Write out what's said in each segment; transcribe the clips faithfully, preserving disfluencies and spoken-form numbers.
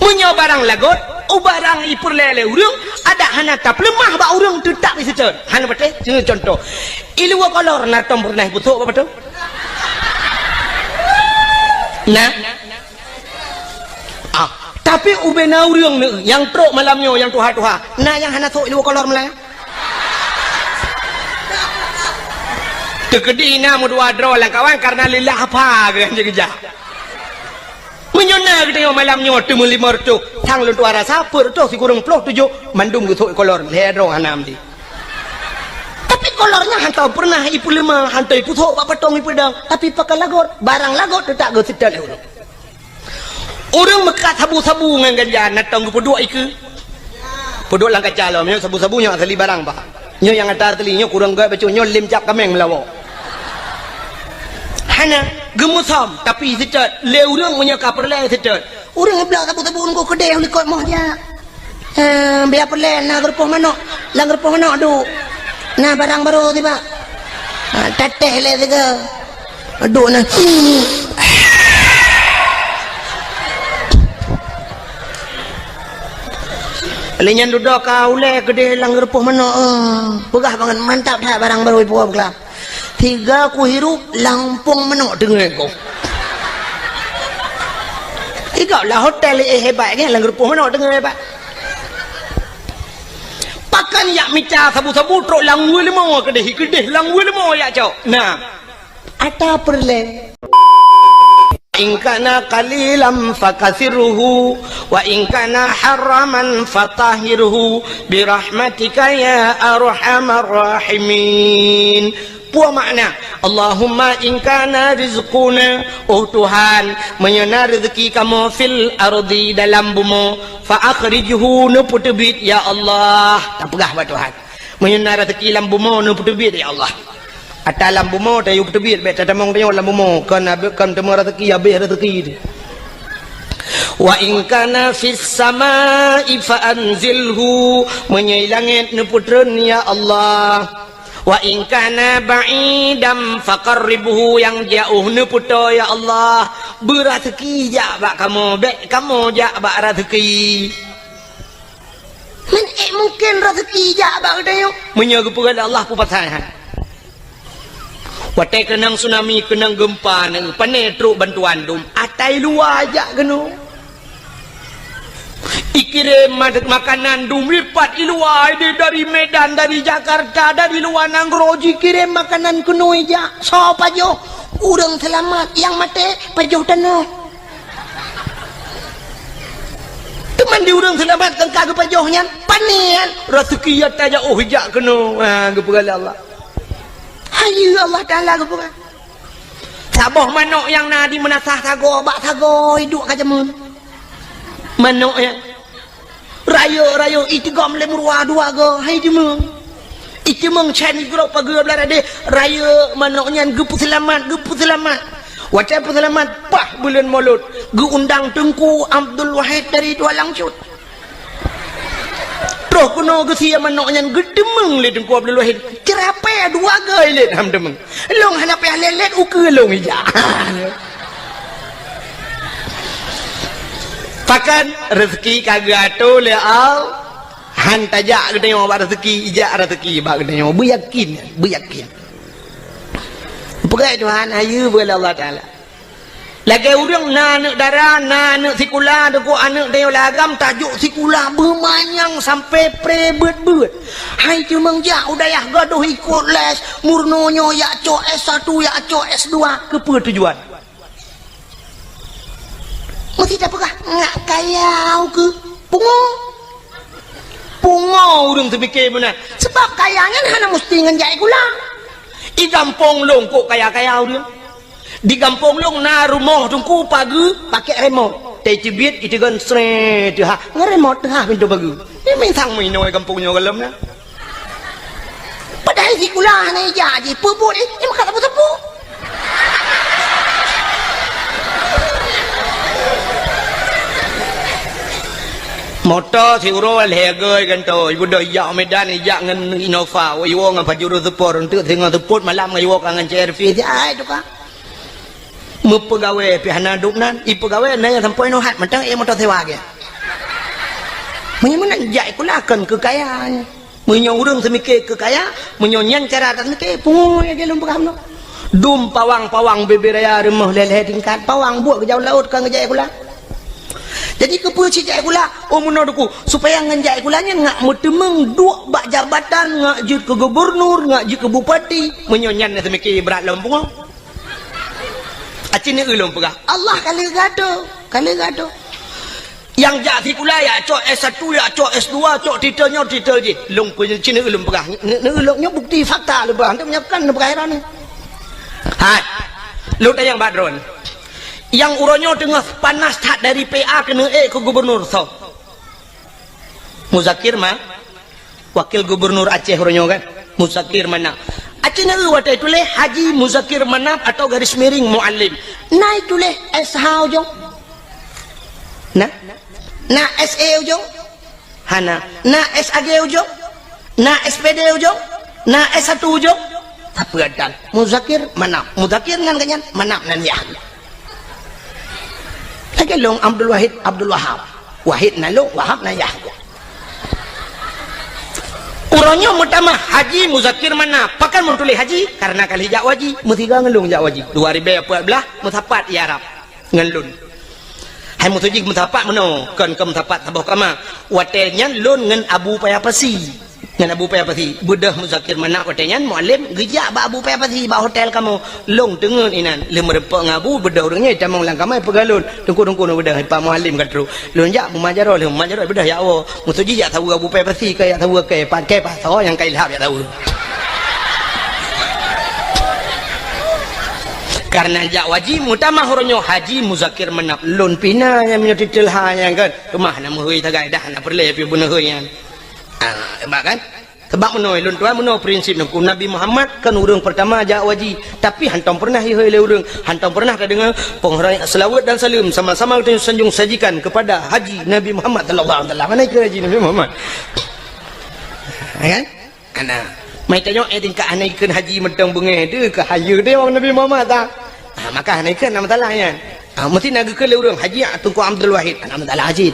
Meunyoe barang lagot, u barang ipeureulée lé ureuëng, adak hana tapeuleumah bak ureuëng, teutab iseutôt. Hana patéh, keu contoh. Iluwa kolor na tom peureunah ipusok bak patung? Na? Ah, tapi ubena ureuëng neu nyang trok malam nyoe nyang tuha-tuha, na nyang hana sok iluwa kolor meulayeue? Teukeudi na meudua droe lam kawan karena leulah apa geuh nyang geujak. Meunyoe na geutanyoe malam nyoe teuma lima reutôh, sang lôn tuha rasa peuet reutôh sikureueng ploh tujoh mandum geusok ikolor, lhée droe hana meuti. Tapi kolor nyan hana peureunah ipeuleumah, hana ipusok bak patong ipeudong, tapi pakon lagot, barang lagot teutab geuseutôt lé ureuëng. Ureuëng meukat sabu-sabu ngon ganja, na tom geupeuduek ikeue. Peuduek lam kaca lom, nyoe sabu-sabu nyoe asali barang bah. Nyoe nyang ata asali, nyoe kureueng gét bacut, nyoe lém cap kaméng meulawa. Hana, geumeusom, tapi seutôt, lé ureuëng meunyoe ka peureulée seutôt. Ureuëng geubloe sabu-sabu ngon keudeh u likot moh jak. Eh, biar peureulée na geurupoh manok, lam geurupoh manok duek. Na barang barô tibak. Ha, tatéh lé sigoe. Duek na. Lé nyan dudoe ka ulée keudeh lam geurupoh manok, eh. Peugah bangat mantap that barang barô ipuwoe beuklab. Tiga kuhirup lampong manok teungoh ko. Tiga lah hotel eh hebat kan, lam geurupoh manok teungoh hebat. Pakon yak mita sabu-sabu trok lam weuleumô keudeh, keudeh lam weuleumô yak cok. Nah. Ata peureulée. In kana qalilan fakasirhu, wa in kana haraman fatahhirhu, bi rahmatika ya arhamar rahimin. Peue makna, Allahumma in kana rizquna, oh Tuhan, meunyoe na reuzeuki kamoe fil ardi dalam bumoe, fa akhrijhu, neupeuteubiet ya Allah. Tapeugah bak Tuhan. Meunyoe na reuzeuki lam bumoe, neupeuteubiet ya Allah. Ata lam bumoe tayue peuteubiet, bék tatamong tanyoe lam bumoe, kon abéh, kon teuma reuzeuki, abéh reuzeuki teuh. Wa in kana fis samai fa anzilhu, meunyoe i langét neupeutreun ya Allah. Wa in kana ba'idan faqarribhu, nyang jiôh neupeutoe ya Allah. Beureuzeuki jak bak kamoe, bék kamoe jak bak reuzeuki. Man ék mungken reuzeuki jak bak geutanyoe? Meunyoe geupeugah lé Allah peue pasai hai. Watée keunong tsunami, keunong geumpa neu, pané trok bantuan dum, ata i luwa jak keunoe. Ikirém ma-, makanan dum ipat i luwa, di, dari Medan, dari Jakarta, dari luwa nanggroe jikirém makanan keunoe jak. Soe pajoh? Ureuëng seulamat, nyang maté pajoh tanoh. Teuma di ureuëng seulamat nyang ka geupajoh nyan, pané nyan, reuzeuki nyang tajak oh jak keunoe, ha, geupeugah lé Allah. Hai Allah Taala geupeugah. Saboh manok nyang na di meunasah sagoe, bak sagoe iduek ka jameun. Manok nyan. Rayeuk-rayeuk itigom lé meuruwa dua goe, hai teumeung. Iteumeung chan igrok pageue blah radeh, rayeuk manok nyan geupeuseulamat, geupeuseulamat. Watée peuseulamat, paih buleuen Molot, geuundang Teungku Abdul Wahid dari Tualang Cut. Troh keunoe geusie manok nyan geuteumeung lé Teungku Abdul Wahid, ceurapée dua goe ilét ham teumeung. Lôn hana payah lét-lét ukeue lôn ijak. Pakon reuzeuki ka geuatoe lé Allah. Han tajak geutanyoe bak reuzeuki, ijak reuzeuki bak geutanyoe. Beuyakin, beuyakin. Peugah Tuhan, hayeue beu lé Allah Taala. Lagée ureuëng na aneuëk dara, na aneuëk sikula, teungku aneuëk tanyoe lagam tajok sikula beumanyang sampai pre beuet-beuet. Hai teumeung jak u dayah gadoh ikot les, meurunoe nyoe jak cok S satu, jak cok S dua, keupeue tujuan? Meusti tapeugah, ngak kayau keu pungo. Pungo ureuëng teupike meunan. Sebab kaya nyan hana meusti ngon jak sikula. I gampông lôn kok kaya-kaya ureuëng. Di gampông lôn na rumoh teungku pageue pakek remot. Teubiet iteugon sree teuhah. Ngon remot teuhah pintoe pageue. Nyan mantong meuinoe gampông nyoe gohlom na. Padahai sikula hana ijak jih, peubuet jih, jih meukat sapeue-sapeue. Moto siuroe lhée goe gantoe, ibu dah ijak Medan, ijak ngon Innova, wak iwoe ngon Pajero Sport, untuk singoh seupôt malam ngon iwoe ka ngon C R V, si ai tu ka. Meupeugawée pih hana dum nan, ipeugawée na nyang sampoe nyoe hat, mantong ék moto sewa gét. Meunyoe meunan jak sikula kon keu kaya. Meunyoe ureuëng seumiké keu kaya, meunyoe nyan cara that seumiké, pungo lagée lôn peugah bunoe. Dum pawang-pawang bubé raya rumoh lhée-lhée tingkat, pawang buet geujak laôt kon geujak sikula. Jadi keupeue cit jak sikula? Oh, meunoe Teungku, supaya ngon jak sikula nyan ngat meuteumeung duek bak jabatan, ngat jeuet keu gubernur, ngat jeuet keu bupati. Meunyoe nyan na seumiké brat lom pungo. Aci neu lôn peugah, Allah ka lheueh geuatoe, ka lheueh geuatoe. Nyang jak sikula, ya cok S satu, ya cok S dua, cok titel nyoe titel jih. Lôn pun cit neu lôn peugah, neu lôn nyoe bukti fakta lôn peugah, hana meunyakan lôn peugah heran. Hai. Lôn tanyong bak droen. Nyang uroe nyoe teungoh panas that dari P A keuneuk ék keu gubernur soe? Muzakir Ma-, Wakil Gubernur Aceh uroe nyoe kan, Muzakir Manaf. Aci neu watée tuléh Haji Muzakir Manaf atau garis miring Muallim. Na tuléh S H ujong? Na? Na S E ujong? Hana. Na S A G ujong? Na S P D ujong? Na S satu ujong? Tapi ada Muzakir Manaf. Muzakir nan ganyan, Manaf nan yah. Lagée lôn Abdul Wahid, Abdul Wahab. Wahid na lôn, Wahab na yah. Uroe nyoe meutamah Haji Muzakir Manaf. Pakon meutuléh Haji? Karena ka lheueh jak haji. Meusigoe ngon lôn jak haji. Dua ribée peuet blaih, meusapat i Arab ngon lôn. Hai meutuju meusapat meunoe, kon keu meusapat saboh kama. Watée nyan lôn ngon Abu Paya Pasi. Ngon Abu Paya Pasi. Beudôh Muzakir Manaf watée nyan Muallim geujak bak Abu Paya Pasi bak hotel kamoe. Lôn teungeut inan, lheueh meurumpok ngon Abu, beudôh ureuëng nyan jitamong lam kama, peugah lôn, "Teungku, teungku, na beudôh, Pak Muallim ka trok." Lôn jak, meumajaroh, lheueh meumajaroh, beudôh jak woe. Meutuju jak saweue Abu Paya Pasi, ka jak saweue kée, pat kée, pat soe nyang ka ilhab jak saweue. Karena jak haji, meutamah uroe nyoe Haji Muzakir Manaf, lôn pih na nyang meunyoe titel ha nyang kan. Teuma hana meuhôi sagai dah, hana peureulée pih beuneuhôi nyan. Ah, hebat kan? Sabab meunoe, lôn tuan meunoe prinsip Teungku. Nabi Muhammad kan ureuëng peurtama jak haji, tapi hantom peureunah ihôi lé ureuëng, hantom peureunah tadeungoe peunghormatan, selawat dan salam sama-sama kita sanjung sajikan kepada Haji Nabi Muhammad sallallahu alaihi wasallam. Mana ikeu Haji Nabi Muhammad? Ya kan? Ana. Mai tanyoe, eh, tingkat hana ikeu haji mantong beungéh deuh keu hayeue deh wong Nabi Muhammad ta. Ah, maka hana ikeu na masalah nyan. Ah, meusti na geukheun lé ureuëng, "Haji Teungku Abdul Wahid." Hana masalah cit.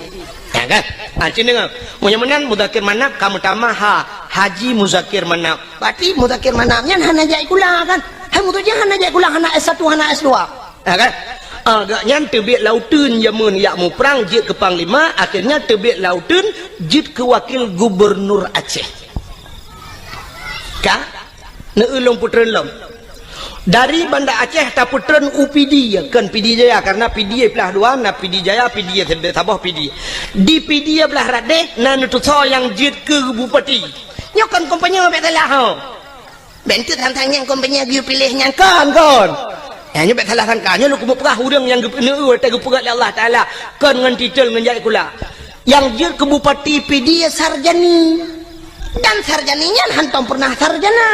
Ya kan? Ah, cit deungoe. Meunyoe meunan Muzakir Manaf ka meutamah ha, Haji Muzakir Manaf. Berarti Muzakir Manaf nyan hana jak sikula kan? Hai meutuju hana jak sikula, hana S satu, hana S dua. Ya kan? Ah, gobnyan teubiet lam uteuen jameun jak muprang jeuet keu panglima, akhirnya teubiet lam uteuen jeuet keu wakil gubernur Aceh. Ka? Neu lôn peutreun lom. Dari Banda Aceh tapeutreun u Pidie, kon Pidie Jaya, karena Pidie plah dua, na Pidie Jaya, Pidie saboh Pidie. Di Pidie blah rot deh na neutusoe nyang jeuet keu bupati. Nyoe kon kompanye bék salah ho. Bék enteuk tantang nyang kompanye geuyue piléh nyang kon, kon. Nyoe bék salah sangka. Nyoe lôn keumeung peugah ureuëng nyang geupeuneu watée geupeugah lé Allah Taala kon ngon titel ngon jak sikula. Nyang jeuet keu bupati Pidie Sarjani. Dan Sarjani nyan hantom peureunah sarjana.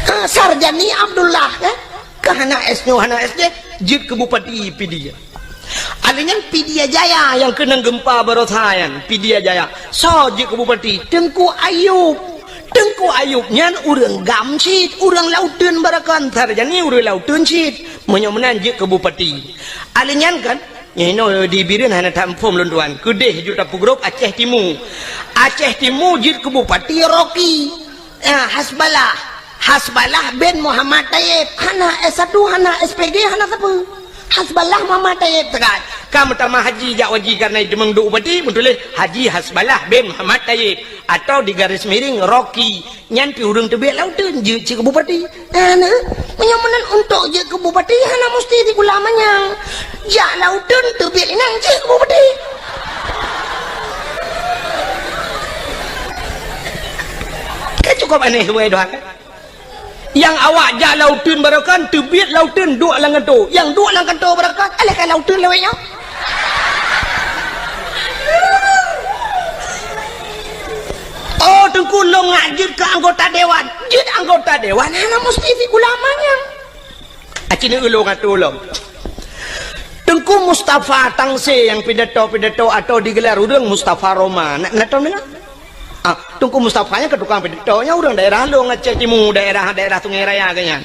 Ah, Sarjani Abdullah, ya? Ka hana S nyoe, hana S deh, jeuet keu bupati Pidie. Alèh nyan Pidie Jaya nyang keunong geumpa baroesa nyan, Pidie Jaya. Soe jeuet keu bupati? Teungku Ayub. Teungku Ayub nyan ureuëng GAM cit, ureuëng lam uteuen baroekon, Sarjani ureuëng lam uteuen cit. Meunyoe meunan jeuet keu bupati. Alèh nyan kan, nyoe di Bireuen hana that muphom lôn tuan. Keudeh ju tapeugrôp Aceh Timu. Aceh Timu jeuet keu bupati Rocky. Ya, Hasballah. Hasballah bin Muhammad Tayyib. Hana S satu, hana S P G, hana sapeue. Hasballah Muhammad Tayyib teuka. Ka meutamah haji jak haji karena jiteumeung duek bupati, meutuléh Haji Hasballah bin Muhammad Tayyib atau di garis miring Rocky. Nyan pih ureuëng teubiet lam uteuen jeuet cit keu bupati. Hana. Meunyoe meunan untuk jeuet keu bupati hana musti sikula manyang. Jak lam uteuen teubiet inan jeuet keu bupati. Kan cukup aneh, wahai Tuhan. Nyang awak jak lam uteuen baroekon, teubiet lam uteuen duek lam kantô. Nyang duek lam kantô baroekon, alah ka lam uteuen lawét nyoe. Oh, Teungku, lôn ngat jeuet keu anggota dewan. Jeuet anggota dewan hana musti sikula manyang. Aci neu lôn atô lom. Teungku Mustafa Tangse nyang pidato-pidato atau digelar ureuëng Mustafa Roma. Na, na tom deungoe? Ah, Teungku Mustafa nyan keu tukang pidato, nyan ureuëng daerah lôn Aceh Timu, daerah, daerah Sungai Raya geuh nyan.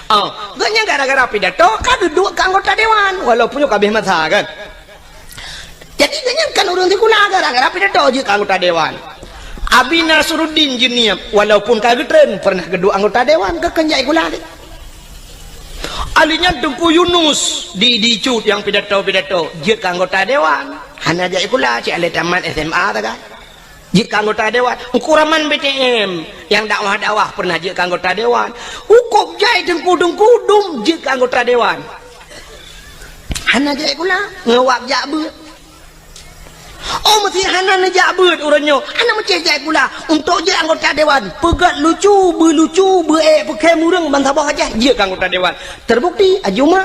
Ah, geuh nyan gara-gara pidato ka geuduek keu anggota dewan, walaupun nyoe ka habéh masa kan. Jadi, gobnyan kan ureuëng sikula gara-gara pidato jeuet keu anggota dewan. Abi Nasruddin Jeunieb, walaupun ka geutreun, pernah geuduek anggota dewan, geukheun jak sikula lé. Ahli nyan Teungku Yunus di, di Cut nyang pidato-pidato, jeuet keu anggota dewan. Hana jak sikula, cit lé tamat S M A sagai. Jeuet keu anggota dewan. Teungku Rahman B T M nyang dakwah-dakwah pernah jeuet keu anggota dewan. Hukôb jai teungku-teungku dum jeuet keu anggota dewan. Hana jak sikula, ngon wab jak beuet. Oh, meusé hana neujak beuet uroe nyoe. Hana meucéh jak sikula. Untuk jeuet anggota dewan, peugét lucu, beulucu, beuék peukhém ureuëng ban saboh Aceh jeuet keu anggota dewan. Terbukti, Haji Uma.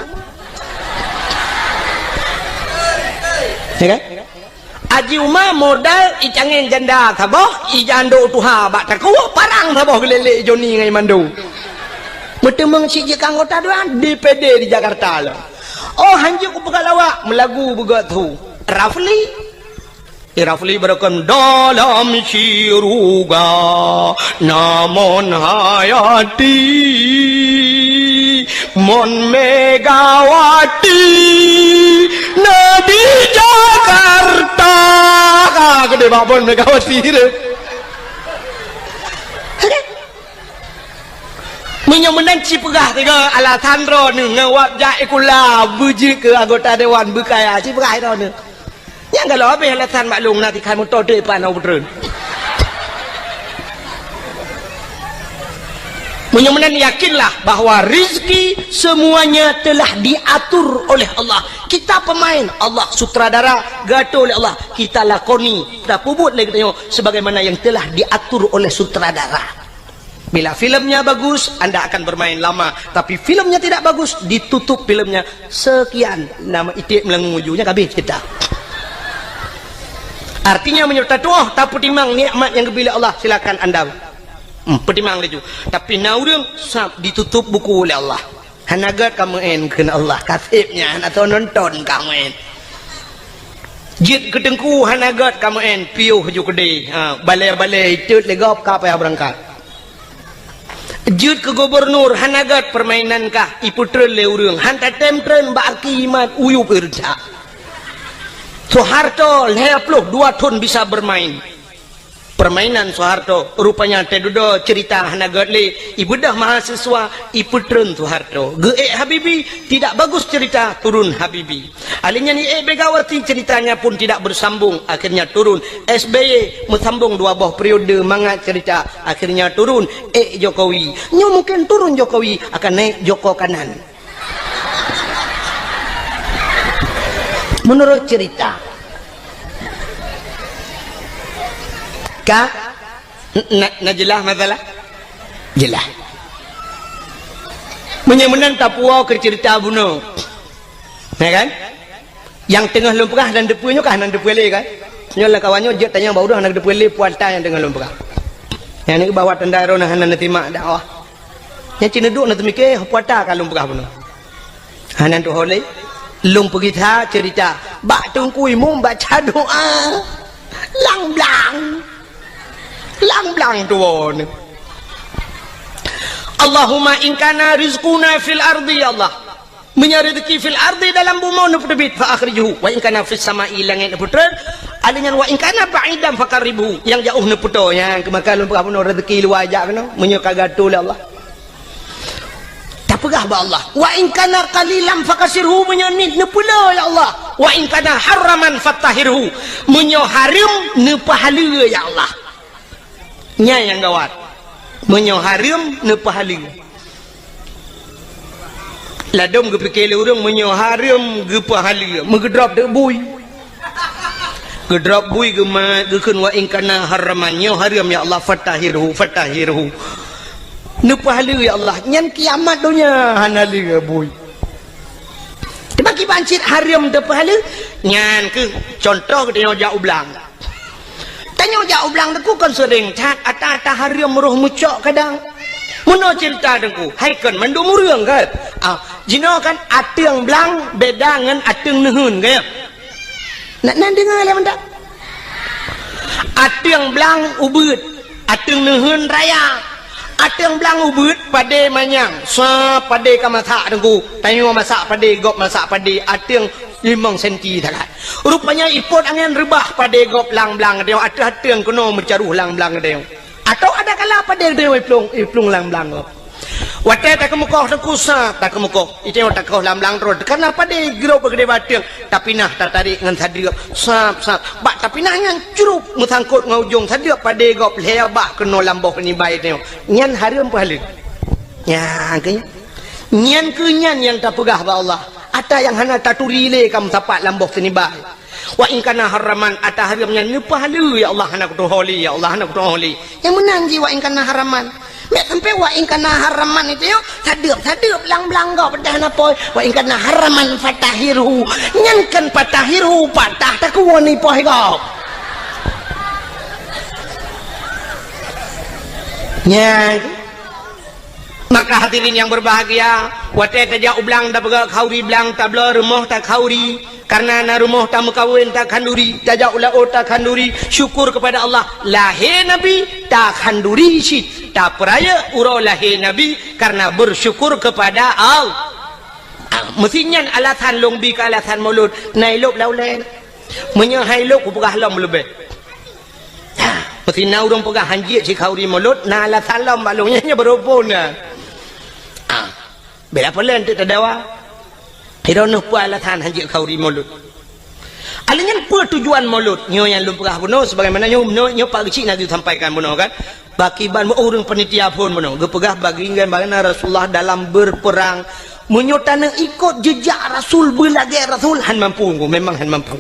Ya kan? Haji Uma modal icangén janda saboh, ijandô tuha bak takue, parang saboh geulélé Joni ngon Mando. Meuteumeung cit jeuet keu anggota dewan D P D di Jakarta lom. Oh, hanjeuet kupeugah lawak, meulagu beugét su. Rafli. Eh, Rafli beureukan dalam syuruga, namon hayati, mon Megawati, na di Jakarta. Ah, geude bak mon Megawati tu. Meunyoe meunan ci peugah tiga alasan droeneuh ngon wab jak sikula beujeuet keu anggota dewan beukaya, ci peugah droeneuh. Nyang galak habéh alasan maklum na tikhan moto dek pan au beutreun. Meunyoe meunan yakinlah bahwa rezeki semuanya telah diatur oleh Allah. Kita pemain, Allah sutradara, geuatur oleh Allah. Kita lakoni, kita peubuet lé geutanyoe sebagaimana yang telah diatur oleh sutradara. Bila filmnya bagus, anda akan bermain lama. Tapi filmnya tidak bagus, ditutup filmnya. Sekian, nama iték meulangô uju nyan ka habéh cerita. Artinya, meunyoe tatuoh, tapeutimang nikmat nyang geubri lé Allah, silakan anda, hmm, peutimang laju. Tapi na ureuëng sab ditutup buku lé Allah. Hana gét kamoe kheun Allah, ka seb nyan hana soe nonton kamoe. Jeuet keu teungku hana gét kamoe, piôh ju keudeh. Ha, balée-balée itot lé gob ka payah beurangkat. Jeuet keu gubunur hana gét, peurmainan kah ipeutreun lé ureuëng, han tatem treun bak aki imat uyueb ireujak. Soeharto lhée ploh dua thon bisa bermain. Permainan Soeharto, rupanya teududoe ceurita hana gét lé, ibeudôh mahasiswa, ipeutreun Soeharto. Geuék Habibie, tidak bagus cerita, turun Habibie. Ahli nyan iék Megawati, ceritanya pun tidak bersambung, akhirnya turun. S B Y meusambong dua boh periode mangat cerita, akhirnya turun. Ék Jokowi. Nyoe mungkin turun Jokowi, akan naik Joko Kanan. Menurut cerita. Ka? Na, na jeulaih masalah? Jeulaih. Meunyoe meunan tapuwoe keu ceurita bunoe. Ya kan? Nyang teungoh lôn peugah hana teupeue nyoe kah, hana teupeue lé kan? Nyoe lam kawan nyoe jeuet tanyong bak uroe hana teupeue lé puata nyang teungoh lôn peugah. Nyang ni bahwa tanda droeneuh hana neusimak dakwah. Nyang cit neuduek neuteumike puata ka lôn peugah bunoe. Hana tuho lé. Lôn peugisa ceurita. Bak Teungku Imum baca doa. Lang blang. Lang blang tuwoe. Allahumma in kana rizquna fil ardi, ya Allah. Meunyoe rezeki fil ardi, dalam bumoe, neupeuteubiet, fa akhrijhu. Wa in kana fis sama'i, langét neupeutreun. Alèh nyan, wa in kana ba'idan faqarribhu. Nyang jaoh neupeutoe, nyang keumakan lôn peugah bunoe rezeki luwa jak keunoe. Meunyoe ka geuatoe lé Allah. Tapeugah bak Allah, "Wa in kana qalilan fakassirhu," meunyoe nit neupeule, ya Allah. "Wa in kana haraman fatahhirhu," meunyoe hareuem neupeuhaleue, ya Allah. Nyan nyang gawat. Meunyoe hareuem neupeuhaleue. Ladôm geupike lé ureueng meunyoe hareuem geupeuhaleue, meugeudrop teuk bui. Geudrop bui geumat, geukheun, "Wa in kana haraman," nyoe hareuem, ya Allah, "fatahhirhu, fatahhirhu." Neupeuhaleue, ya Allah, nyan kiamat donya hana lé bui. Teuma kiban cit hareuem teupeuhaleue, nyan keuh contoh geutanyoe jak u blang. Tanyoe jak u blang teungku kon seuring that, ata-ata hareuem roh meucok kadang. Meunoe ceurita teungku, hai kon mandum ureueng kan? Ah, jinoe kan ateueng blang beda ngon ateueng neuheun, kan? Nak nan deungoe lé mantap. Ateueng blang ubeut, ateueng neuheun raya. Ateueng blang ubeuet padé manyang, sa padé ka masak teungku. Tanyoe masak padé, gob masak padé, ateueng limong senti sagai. Rupanya ipot angén reubah padé gob lam blang geutanyoe, ateueh ateueng keunoe meucaroh lam blang geutanyoe. Atau ada kala padé geutanyoe iplueng, iplueng lam blang gob. Watée takeumeukoh teungku sa, takeumeukoh. Iteungoe takoh lam blang droe, karna padé grob geudeh bateueng, tapinah tatarek ngon sadeuep, sab, sab. Bak tapinah nyan crup meusangkot ngon ujong sadeuep padé gob lhée bah keunoe lam boh siniba iteungoe. Nyan hareuem peuhaleue. Nyan keuh nyan. Nyan keuh nyan nyang tapeugah bak Allah. Ata nyang hana taturi lé ka meusapat lam boh siniba. Wa in kana haraman, ata hareuem nyan neupeuhaleue, ya Allah, hana kutuho lé, ya Allah, hana kutuho lé. Nyang meunan jih wa in kana haraman. Mek sampai wa in kana haraman itu yo, sadeuep-sadeuep lang-blang gob peugah na poi. Wa in kana haraman fatahirhu. Nyan kan fatahirhu, patah takuwon ipoi gob. Nyan. Maka hadirin yang berbahagia, watée tajak u blang tapeugah khauri blang, tabloe rumoh takhauri, karna na rumoh tameukawen takhanduri, tajak u laôt takhanduri, syukur kepada Allah, lahé Nabi takhanduri cit, tapeurayeuk uroe lahé Nabi karna bersyukur kepada Allah. Ah, meusi nyan alasan lôn bi keu alasan mulod, na ilôb lam ulée. Meunyoe hai lôb kupeugah lom leubeh. Ha, meusi na ureuëng peugah hanjeuet sikhauri mulod, na alasan lom bak lôn nyan, nyan beureumpun na. Ha, bela peue lé teuk tadawa. Droeneuh peue alasan hanjeuet khauri mulod? Alèh nyan peue tujuan mulod? Nyoe nyang lôn peugah bunoe, sebagaimana nyoe, nyoe, nyoe Pak Geuchik na geusampaikan bunoe kan. Bak kiban ureuëng panitia phon bunoe, geupeugah bagi ngon bagaimana Rasulullah dalam berperang. Meunyoe taneuk ikot jejak Rasul, beulagée Rasul, han mampu, memang han mampu.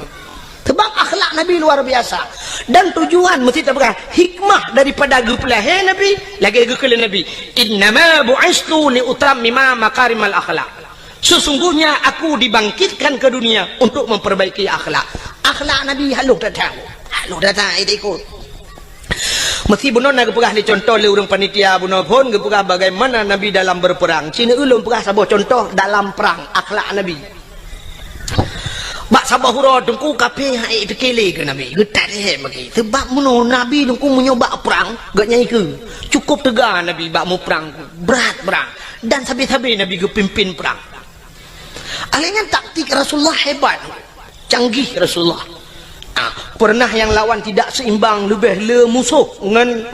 Sebab akhlak Nabi luar biasa. Dan tujuan meusti tapeugah hikmah daripada geupeulahé Nabi, lagée geukheun lé Nabi, "Innama bu'istu li utammima makarimal akhlak." Sesungguhnya aku dibangkitkan ke dunia untuk memperbaiki akhlak. Akhlak Nabi halôh that-that. Halôh that-that, eh, ikot. Meusti bunoe na geupeugah lé contoh lé ureuëng panitia bunoe phon, geupeugah bagaimana Nabi dalam berperang. Cina ulôn peugah saboh contoh dalam perang, akhlak Nabi. Bak saboh uroe teungku kafé han ék pike lé keu Nabi, geutat lé bagi. Sebab meunoe Nabi teungku meunyoe bak prang, geuh nyan keu. Cukup teuga Nabi bak muprang, brat prang. Dan sabe-sabe Nabi geupimpin prang. Alèh nyan taktik Rasulullah hebat. Canggih Rasulullah. Ah, pernah nyang lawan tidak seimbang, leubeh le musoh ngon,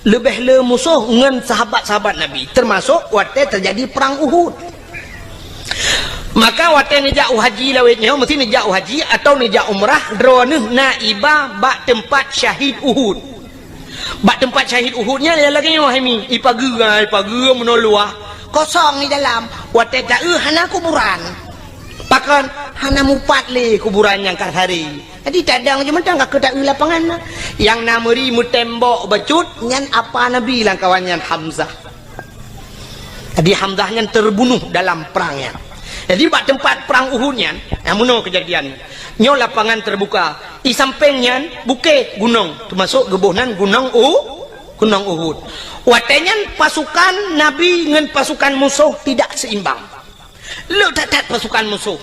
leubeh le musoh ngon sahabat-sahabat Nabi, termasuk watèe terjadi perang Uhud. Maka watèe neujak u haji lawét nyoe, meusti neujak u haji atau neujak umrah, droeneuh na iba bak teumpat syahid Uhud. Bak teumpat syahid Uhud nyan lagèe nyoe hai mi, ipageue, ipageue meunoe luwah, kosong di dalam. Watèe taeu hana kuburan. Pakon? Hana mupat lé kuburan nyang ka hari. Jadi tadong je mantong ka keu taeu lapangan na. Nyang na meuri meutembok bacut nyan apa Nabi lam kawan nyan Hamzah. Jadi Hamzah nyan terbunuh dalam perang nyan. Jadi bak teumpat perang Uhud nyan, nah meunoe keujadian. Nyoe lapangan terbuka. Di sampéng nyan bukét gunong, termasuk geuboh nan gunong U, gunong Uhud. Watèe nyan pasukan Nabi ngon pasukan musoh tidak seimbang. Le that-that pasukan musoh.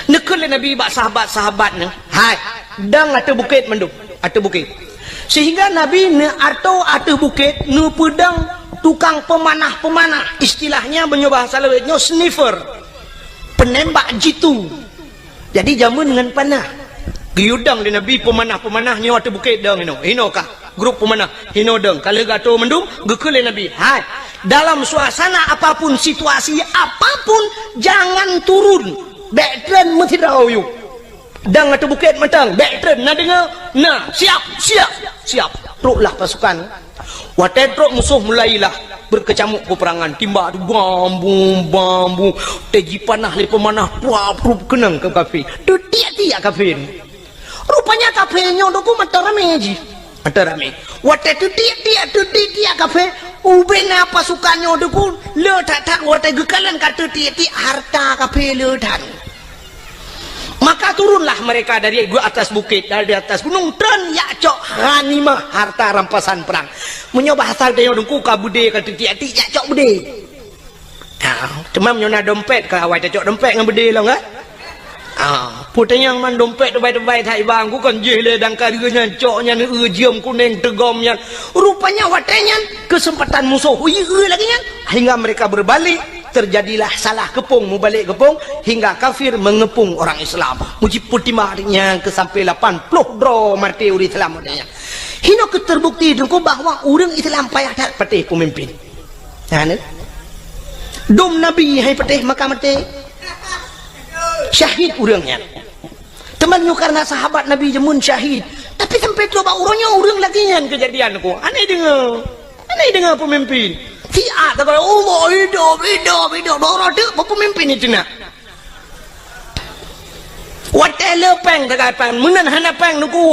Neukheun lé Nabi bak sahabat-sahabat nyan, "Hai, dong ateueh bukét mandum, ateueh bukét." Sehingga Nabi neuatoe ateueh bukét, neupeudong tukang peumanah-peumanah. Istilahnya meunyoe bahasa lawét nyoe sniffer. Penembak jitu. Jadi jameun ngon panah. Geuyue dong lé Nabi peumanah-peumanah nyoe ateueh bukét dong inoe. Inoe kah? Grup peumanah hinoe dong, ka lheueh geuatoe mandum, geukheun lé Nabi, "Hai, dalam suasana apapun, situasi apapun, jangan turun. Bèk treun meusidroe yue. Dong ateueh bukét mantong, bèk treun. Na deungö? Na. Siap, siap, siap." Troklah pasukan. Watèe trok musoh mulailah beukeucamuk peuperangan, timba tu bam bum, bam bum. Watèe jipanah lé peumanah, pruap, pruap keunong keu kafé. Teutiek-tiek kafé. Rupanya kafé nyoe teungku mantong ramé jih. Mantong ramé. Watèe teutiek-tiek, teutiek-tiek kafé, ubé na pasukan nyoe teungku, le that-that watèe geukalon ka teutiek-tiek harta kafé le that. Maka turunlah mereka dari atas bukit, dari atas gunung, treun jak cok ghanimah, harta rampasan perang. Meunyoe bahasa geutanyoe teungku ka beudé ka teutiek-tiek, jak cok beudé. Ha, teuma meunyoe na dompet, ka awai tacok dompet ngon beudé lom, kan? Ha, Ah, peue tanyong man dompet teubai-teubai that iba, ku kon jih lé dangka deuh nyan, cok nyan, eu jeuem kuneng teugom nyan. Rupanya watée nyan keuseumpatan musoh, ui, eu lagée nyan, hingga mereka berbalik, terjadilah salah keupông mubalek keupông, hingga kafir mengepung orang Islam. Meujipeutimbang nyan keu sampai lapan ploh droe maté ureuëng Islam watée nyan. Hino keu terbukti teungku bahwa ureuëng Islam payah that patéh peumimpin. Nah, ni. Dum Nabi hai patéh maka maté. Syahid ureuëng nyan. Teuma nyoe karena sahabat Nabi jameun syahid. Tapi sampai trok bak uroe nyoe ureuëng lagée nyan keujadian ku. Aneh deungoe. Aneh deungoe peumimpin. Siat takalon Allah hidup, hidup, hidup. Doro teuk peumimpin itu nak. Watée le péng tagai péng, meunan hana péng nuku.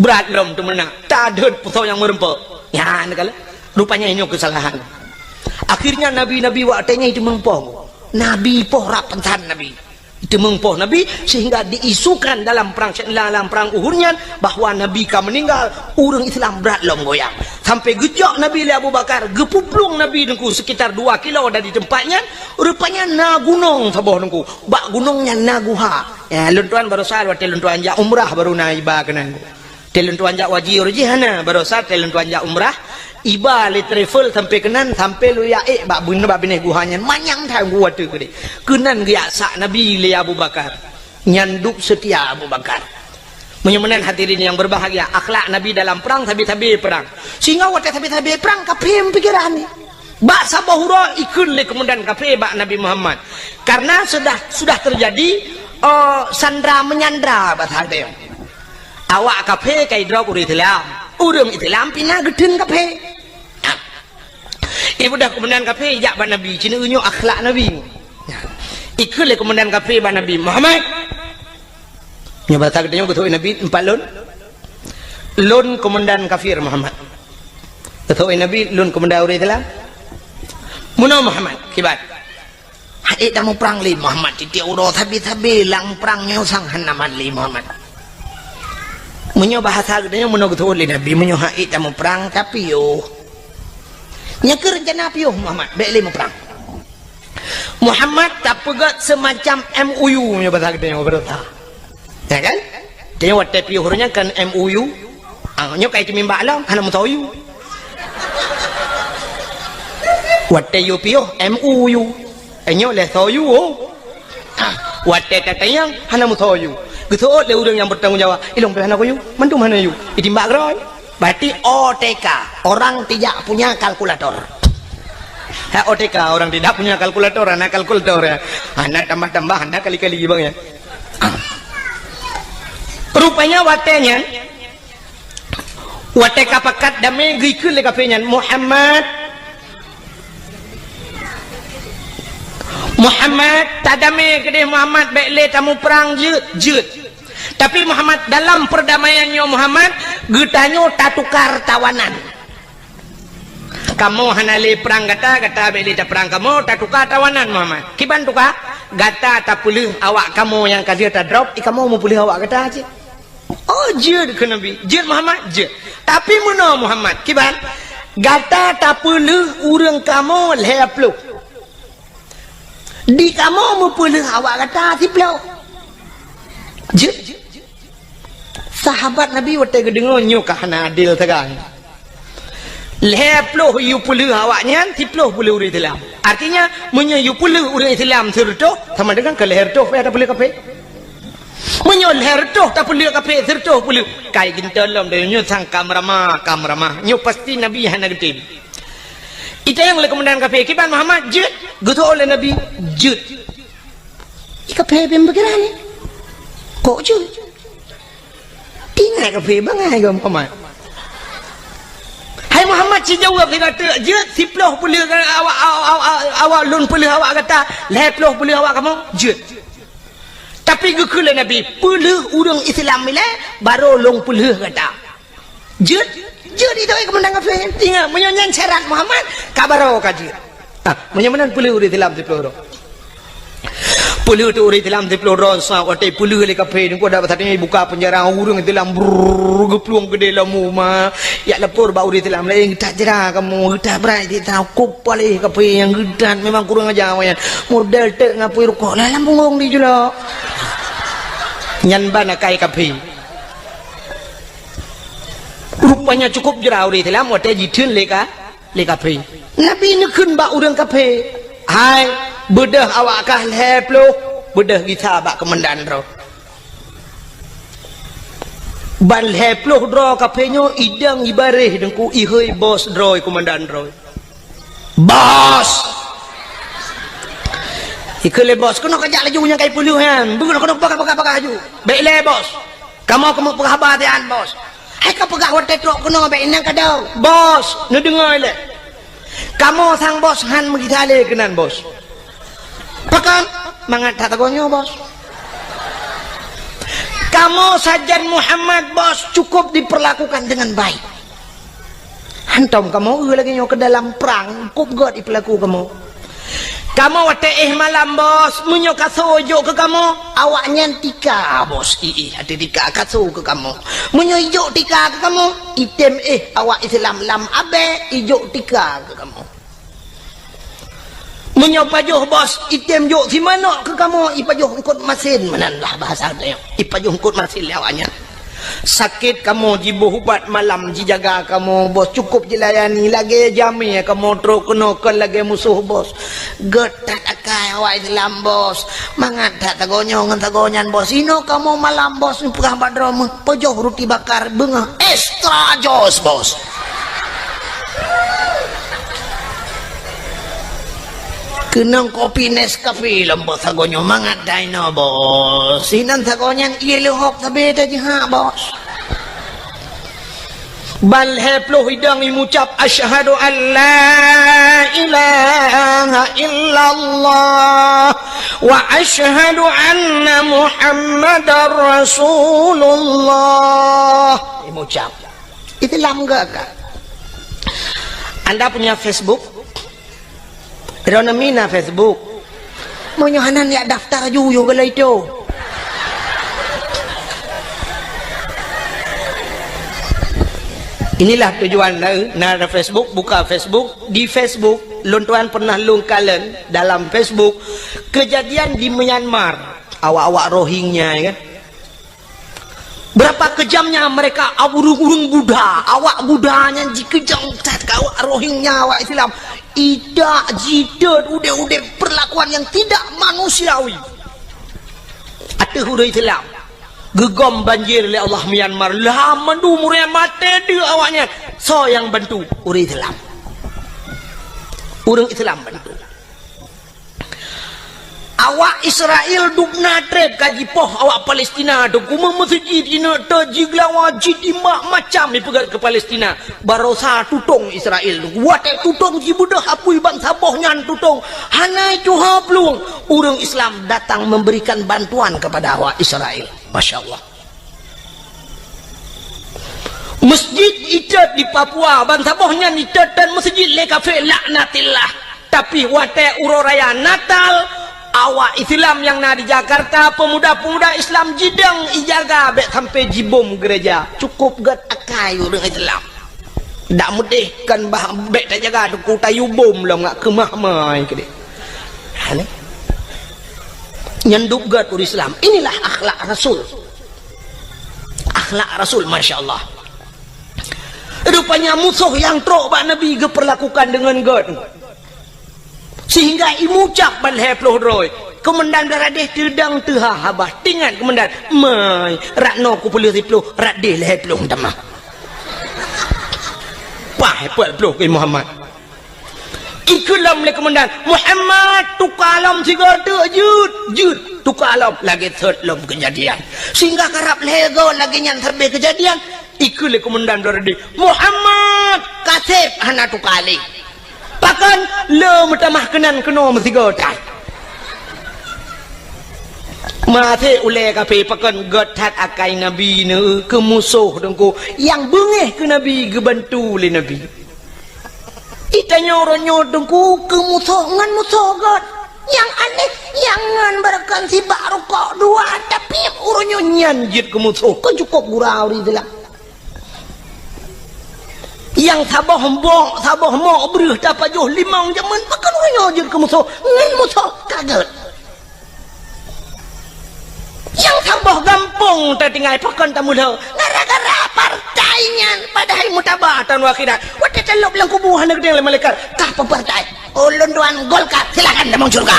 Brat lom teumeunak. Tadeuet peusau nyang meureumpok. Nyan kala. Rupanya nyoe keusalahan. Akhirnya nabi-nabi watée nyan itu meupoh. Nabi poh rap peusan nabi. Teumeung poh Nabi, sehingga diisukan dalam perang, dalam perang Uhud nyan bahwa Nabi ka meninggal, ureuëng Islam brat lom goyang. Sampai geujok Nabi lé Abu Bakar, geupuplueng Nabi teungku sekitar dua kilo dari tempat nyan, rupanya na gunong saboh teungku. Bak gunong nyan na guha. Ya, lôn tuan barosa watée lôn tuan jak umrah baru na iba keunan. Teuh lôn tuan jak waji uroe jih hana, barosa teuh lôn tuan jak umrah, iba lé travel sampai keunan, sampai lôn jak ék bak beun-, bak binéh guha nyan, manyang that gua teuh keudeh. Keunan geujak sak Nabi lé Abu Bakar. Nyan dub seutia Abu Bakar. Meunyoe meunan hadirin yang berbahagia, akhlak Nabi dalam perang, sabe-sabe perang. Sehingga watée sabe-sabe perang, kafé pikiran ni. Bak saboh uroe ikheun lé keumandan kafé bak Nabi Muhammad. Karena sudah, sudah terjadi, eh, sandra menyandra bahasa dia. Awak kafé ka idrob ureuëng Islam. Ureuëng Islam pih na geutheun kafé. Ibu dah keumandan kafé jak bak Nabi, cina nyoe akhlak Nabi. Ikheun lé keumandan kafé bak Nabi, "Muhammad." Nyoe bahasa geutanyoe geutôk Nabi empat lôn. "Lôn keumandan kafir Muhammad." Geutôk Nabi, "Lôn keumandan ureuëng Islam." "Meunoe Muhammad, kiban?" "Hana ék tamuprang lé Muhammad, tieb-tieb uroe sabe-sabe lam prang nyoe sang hana mat lé Muhammad." Meunyoe bahasa geutanyoe meunoe geutôk lé Nabi, meunyoe hana ék tamuprang, tapiôh. Nyan keuh rencana piôh Muhammad, bék lé muprang. Muhammad tapeugét semacam M O U nyoe bahasa geutanyoe beureuta. Ya kan? Tanyoe watée piôh ureuëng nyan kan M O U. Ah, nyoe kai teumimbak lom, hana meusoe U. Watée yue piôh, M O U. Eh, nyoe lé soe U, oh. Ah, watée tatanyong, hana meusoe U. Geuseuôt lé ureuëng nyang bertanggung jawab. Ilong pih hana kuyue, mandum hana U. Itimbak keurôi. Berarti O T K, orang tidak punya kalkulator. Ha, O T K, orang tidak punya kalkulator, hana kalkulator ya. Hana tambah-tambah, hana kali-kali bang ya. Ah. Rupanya watée nyan, watée ka pakat damé geukheun lé kafé nyan, "Muhammad, Muhammad, tadamé keudeh Muhammad, bék lé tamuprang jeuet, jeuet. Tapi Muhammad, dalam perdamaian nyoe Muhammad, geutanyoe tatukar tawanan." Kamoe hana lé prang gata, gata bék lé taprang kamoe, tatuka tawanan Muhammad. Kiban tuka? Gata tapeuleueh awak kamoe nyang ka lheueh tadrob, i kamoe meupeuleueh awak gata cit. Oh, jeuet keu Nabi. Jeuet Muhammad, jeuet. Tapi meunoe Muhammad, kiban? Gata tapeuleueh ureuëng kamoe lhée ploh. Di kamoe meupeuleueh awak gata siploh. Jeuet. Sahabat Nabi watée geudeungoe nyoe ka hana adil sagai. Lhée ploh yue peuleueh awak nyan, siploh peuleueh ureuëng Islam. Artinya, meunyoe yue peuleueh ureuëng Islam sireutôh, sama dengan keu lhée reutôh payah tapeuleueh kafé. Meunyoe lhée reutôh tapeuleueh kafé, sireutôh peuleueh, kai geuntôi lom dari nyoe sang ka meuramah, ka meuramah. Nyoe pasti Nabi hana geutem. Itanyong lé keumandan kafé, "Kiban Muhammad jeuet?" Geutôk lé Nabi, "Jeuet." Di kafé beupikiran ni. "Kok jeuet?" Tinggai kafé bangai keu Muhammad. "Hai Muhammad, sijaweueb lé gata, jeuet siploh peuleueh awak, awak, awak, awak lôn peuleueh awak gata, lhée ploh peuleueh awak kamoe, jeuet. Tapi geukheun lé Nabi, peuleueh ureuëng Islam ilée, barô lôn peuleueh gata." Jeuet, jeuet itu, eh, keumandan kafé. Ingat, meunyoe nyan syarat Muhammad, ka barô ka jeuet. Ah, meunyoe meunan peuleueh ureuëng Islam siploh droe. Peuleueh tu ureuëng Islam siploh droe, sa watée peuleueh lé kafé, nyoe dak satéh nyoe buka penjara ureuëng Islam, brrrr, geuplueng keudeh lam uma. Jak lapor bak ureuëng Islam laén, "Geutat jra kamoe, geutat brat di ta, kop paléh kafé nyang geutat, memang kurang aja awaknyan. Model tek ngapui rukok, lah lam punggong di julok." Nyan ban akai kafé. Rupanya cukup jra ureuëng Islam watée jitheun lé ka, lé kafé. Nabi neukheun bak ureuëng kafé, "Hai, beudôh awak kah lhée ploh, beudôh gisa bak keumandan droe." Ban lhée ploh droe kafé nyoe idong ibaréh deungku ihôi bos droe, keumandan droe. "Bos!" Ikheun lé bos, "Keunoe kajak laju nyang kai peuleueh nyan. Beuh, keunoe peugah-peugah-peugah aju." "Bék lé, bos. Kamoe keumeung peugah haba siat, bos." "Hai kapeugah watée trok keunoe bék inong kadau." "Bos, neudeungoe lé. Kamoe sang bos han meugisa lé keunan, bos." "Pakon?" "Mangat that sagoe nyoe, bos. Kamoe sajan Muhammad, bos, cukup diperlakukan dengan baik." "Hantom kamoe eu lagée nyoe keu dalam prang, cukup gét ipeulaku kamoe. Kamoe watée éh malam, bos, meunyoe kaso ijok keu kamoe, awaknyan tika, bos, iéh ateueh tika kaso keu kamoe. Meunyoe ijok tika keu kamoe, item éh awak Islam lam abée ijok tika keu kamoe. Meunyoe pajoh, bos, item jok simanok keu kamoe, ipajoh eungkot masin, meunan lah bahasa tanyoe. Ipajoh eungkot masin lé awaknyan. Sakét kamoe jiboh ubat malam jijaga kamoe, bos, cukup jilayani, lagée jamé kamoe trok keunoe kon lagée musoh, bos. Gét that akai awak Islam, bos. Mangat that sagoe nyoe ngon sagoe nyan, bos. Inoe kamoe malam, bos, neupeugah bak droe meuh, pajoh ruti bakar beungoh extra jos, bos. Keunong kopi Nescafe lom, bos, sagoe nyoe mangat that inoe, bos. Sinan sagoe nyan ié leuhok sabe tajihak, bos." Ban lhée ploh idong imucab, "Asyhadu an la ilaha illallah wa asyhadu anna Muhammadar Rasulullah." Imucab. Islam geuh ka. Anda punya Facebook? Droeneuh mina Facebook. Meunyoe hana, jak daftar ju yue geuh lé itu. Inilah tujuan na, na ada Facebook, buka Facebook. Di Facebook, lôn tuan pernah lôn kalon dalam Facebook kejadian di Myanmar. Awak-awak Rohingya, ya kan? Berapa kejamnya mereka, ureuëng-ureuëng Buddha, awak Buddha nyan jikeujam that keu awak Rohingya, awak Islam. Idak jitet udeb-udeb, perlakuan yang tidak manusiawi ateueh ureuëng Islam. Geugom banjir lé Allah Myanmar, lah mandum ureuëng maté deuek awaknyan. Soe nyang bantu? Ureuëng Islam. Ureuëng Islam bantu. Awak Israel dubna treb ka jipoh awak Palestina tu, kumeung meuseujid ineuk teuk jigeulawa jitimbak macam ipeugét keu Palestina. Barosa tutong Israel tu. Watée tutong jibeudôh apui bansaboh nyan tutong, hana tuha plueng. Ureuëng Islam datang memberikan bantuan kepada awak Israel. Masya Allah. Masjid itet di Papua, bansaboh nyan itet dan masjid lé kafé, laknatillah. Tapi watée uroe raya Natal, awak Islam nyang na di Jakarta, pemuda-pemuda Islam jidong ijaga bék sampai jibom gereja. Cukup gét akai ureuëng Islam. Dak meudeh kan bah bék tajaga teungku tayue bom lom ngak keumah mai keudeh. Ha ni. Nyan dub gét ureuëng Islam. Inilah akhlak Rasul. Akhlak Rasul, masya Allah. Rupanya musoh nyang trok bak Nabi geupeurlakukan deungon gét. Sehingga imucab ban lhée ploh droe. Keumandan Baradeh teudong teuha haba. Teuingat keumandan, "Mai, rot noe kupeuleueh siploh, rot deh lhée ploh tamah." Paih peuet ploh keu Muhammad. Ikheun lom lé keumandan, "Muhammad, tuka lom sigoe teuk jeuet, jeuet, tuka lom." Lagée sot lom keujadian. Sehingga karab lhée goe lagée nyan sabe keujadian, ikheun lé keumandan Baradeh, "Muhammad, kaseb hana tuka lé." Pakon? Le meutamah keunan keunoe meusigoe that. Maté ulée kafé pakon gét that akai Nabi neu keu musoh teungku nyang beungéh keu Nabi geubantu lé Nabi. Itanyoe uroe nyoe teungku keu musoh ngon musoh gét. Nyang aneh, nyang ngon beureukan sibak rukok dua, tapi uroe nyoe nyan jeuet keu musoh, keu cukôp gura ureuëng Islam. Nyang saboh mbok, saboh mok breueh tapajoh limong jameun, pakon uroe nyoe jeuet keu musoh, ngon musoh ka gét. Nyang saboh gam Tatinggai pakon tamulo gara-gara partai nyan, padahai mutaba taun akhirat. Watèe talop lam kubu hana geudeng lé malaikat, "Kah peue partai?" "Ulôn tuan Golkar." "Silakan tamong syurga."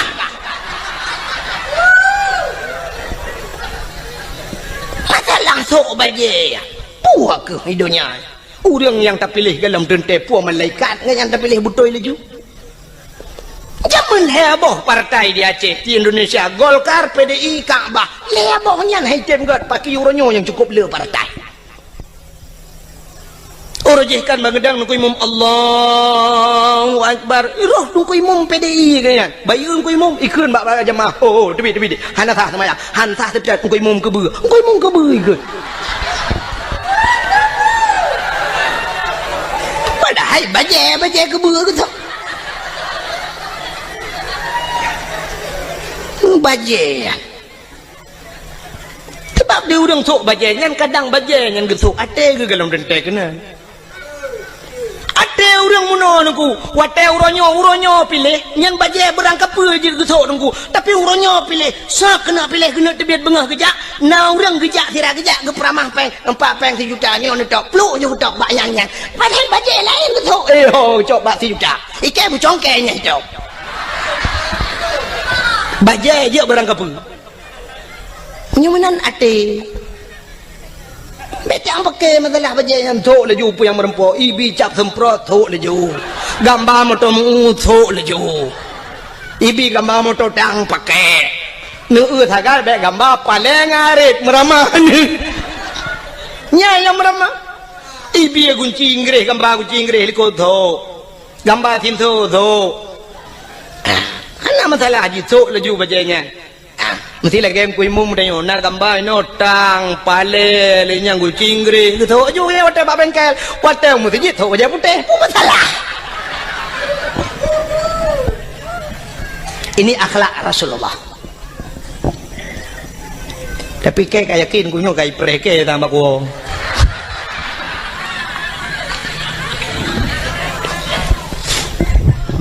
Masalah sôk bajèe. Peue keuh i donya. Ureueng nyang tapiléh golom teuntèe peue malaikat ngon nyang tapiléh beutôi laju. Jameun lhèe boh partai di Aceh, di Indonesia, Golkar, P D I, Kakbah. Lhèe boh nyan hai tem gèt, pakri uroe nyoe nyang cukôp le partai. Uroe jih kan bangeudang Teungku Imum, Allahu Akbar. Roh Teungku Imum P D I keu nyan. Bayeue Teungku Imum, ikheun bak, bak jamaah. Oh, oh, teubiet, teubiet. Hana sah seumayang. Hana sah seumayang. Teungku Imum keubeue. Teungku Imum keubeue ikheun. Padahai bajèe, bajèe keubeue keu tu. Bajèe. Sabab di ureueng sôk bajèe nyan, kadang bajèe nyan geusôk até geuh golom teuntèe keunan. Até ureueng meunoe Teungku, watèe uroe nyoe, uroe nyoe piléh, nyan bajèe beurangkapeue jeuet geusôk Teungku. Tapi uroe nyoe piléh, soe keuneuk piléh keuneuk teubiet beungoh geujak, na ureueng geujak sira geujak geupeuramah pèng, empat pèng sijuta nyoe neutok, pluek nyoe geutok bak nyang nyan. Padahai bajèe laén geusôk, eh, ho, cok bak sijuta. Ikèe beucongkèe nyang cok. Bajèe jeuet beurangkapeue. Nyoe meunan até. Bèk tapeuké masalah bajèe nyan, sôk laju peue nyang meureumpok, ibi cap seumprot, sôk laju. Gamba moto meu-, sôk laju. Ibi gamba moto tang paké. Neueu sagai bèk gamba paleng arit meuramah. Nyan nyang meuramah. Ibi gunci Inggréh, gamba gunci Inggréh likot sôk. Gamba sinso sôk. Ah, hana masalah jisôk laju bajèe nyan. Ah, meusti lagèe Teungku Imum tanyoe, na gamba inoe tang, palé, lé nyang gunci Inggréh, geusôk ju lé watèe bak bengkel, watèe meuseujid sôk bajèe putéh, peue masalah? Ini akhlak Rasulullah. Tapi kèe ka yakin, ku nyoe ka ipreh kèe tambah kuwoe.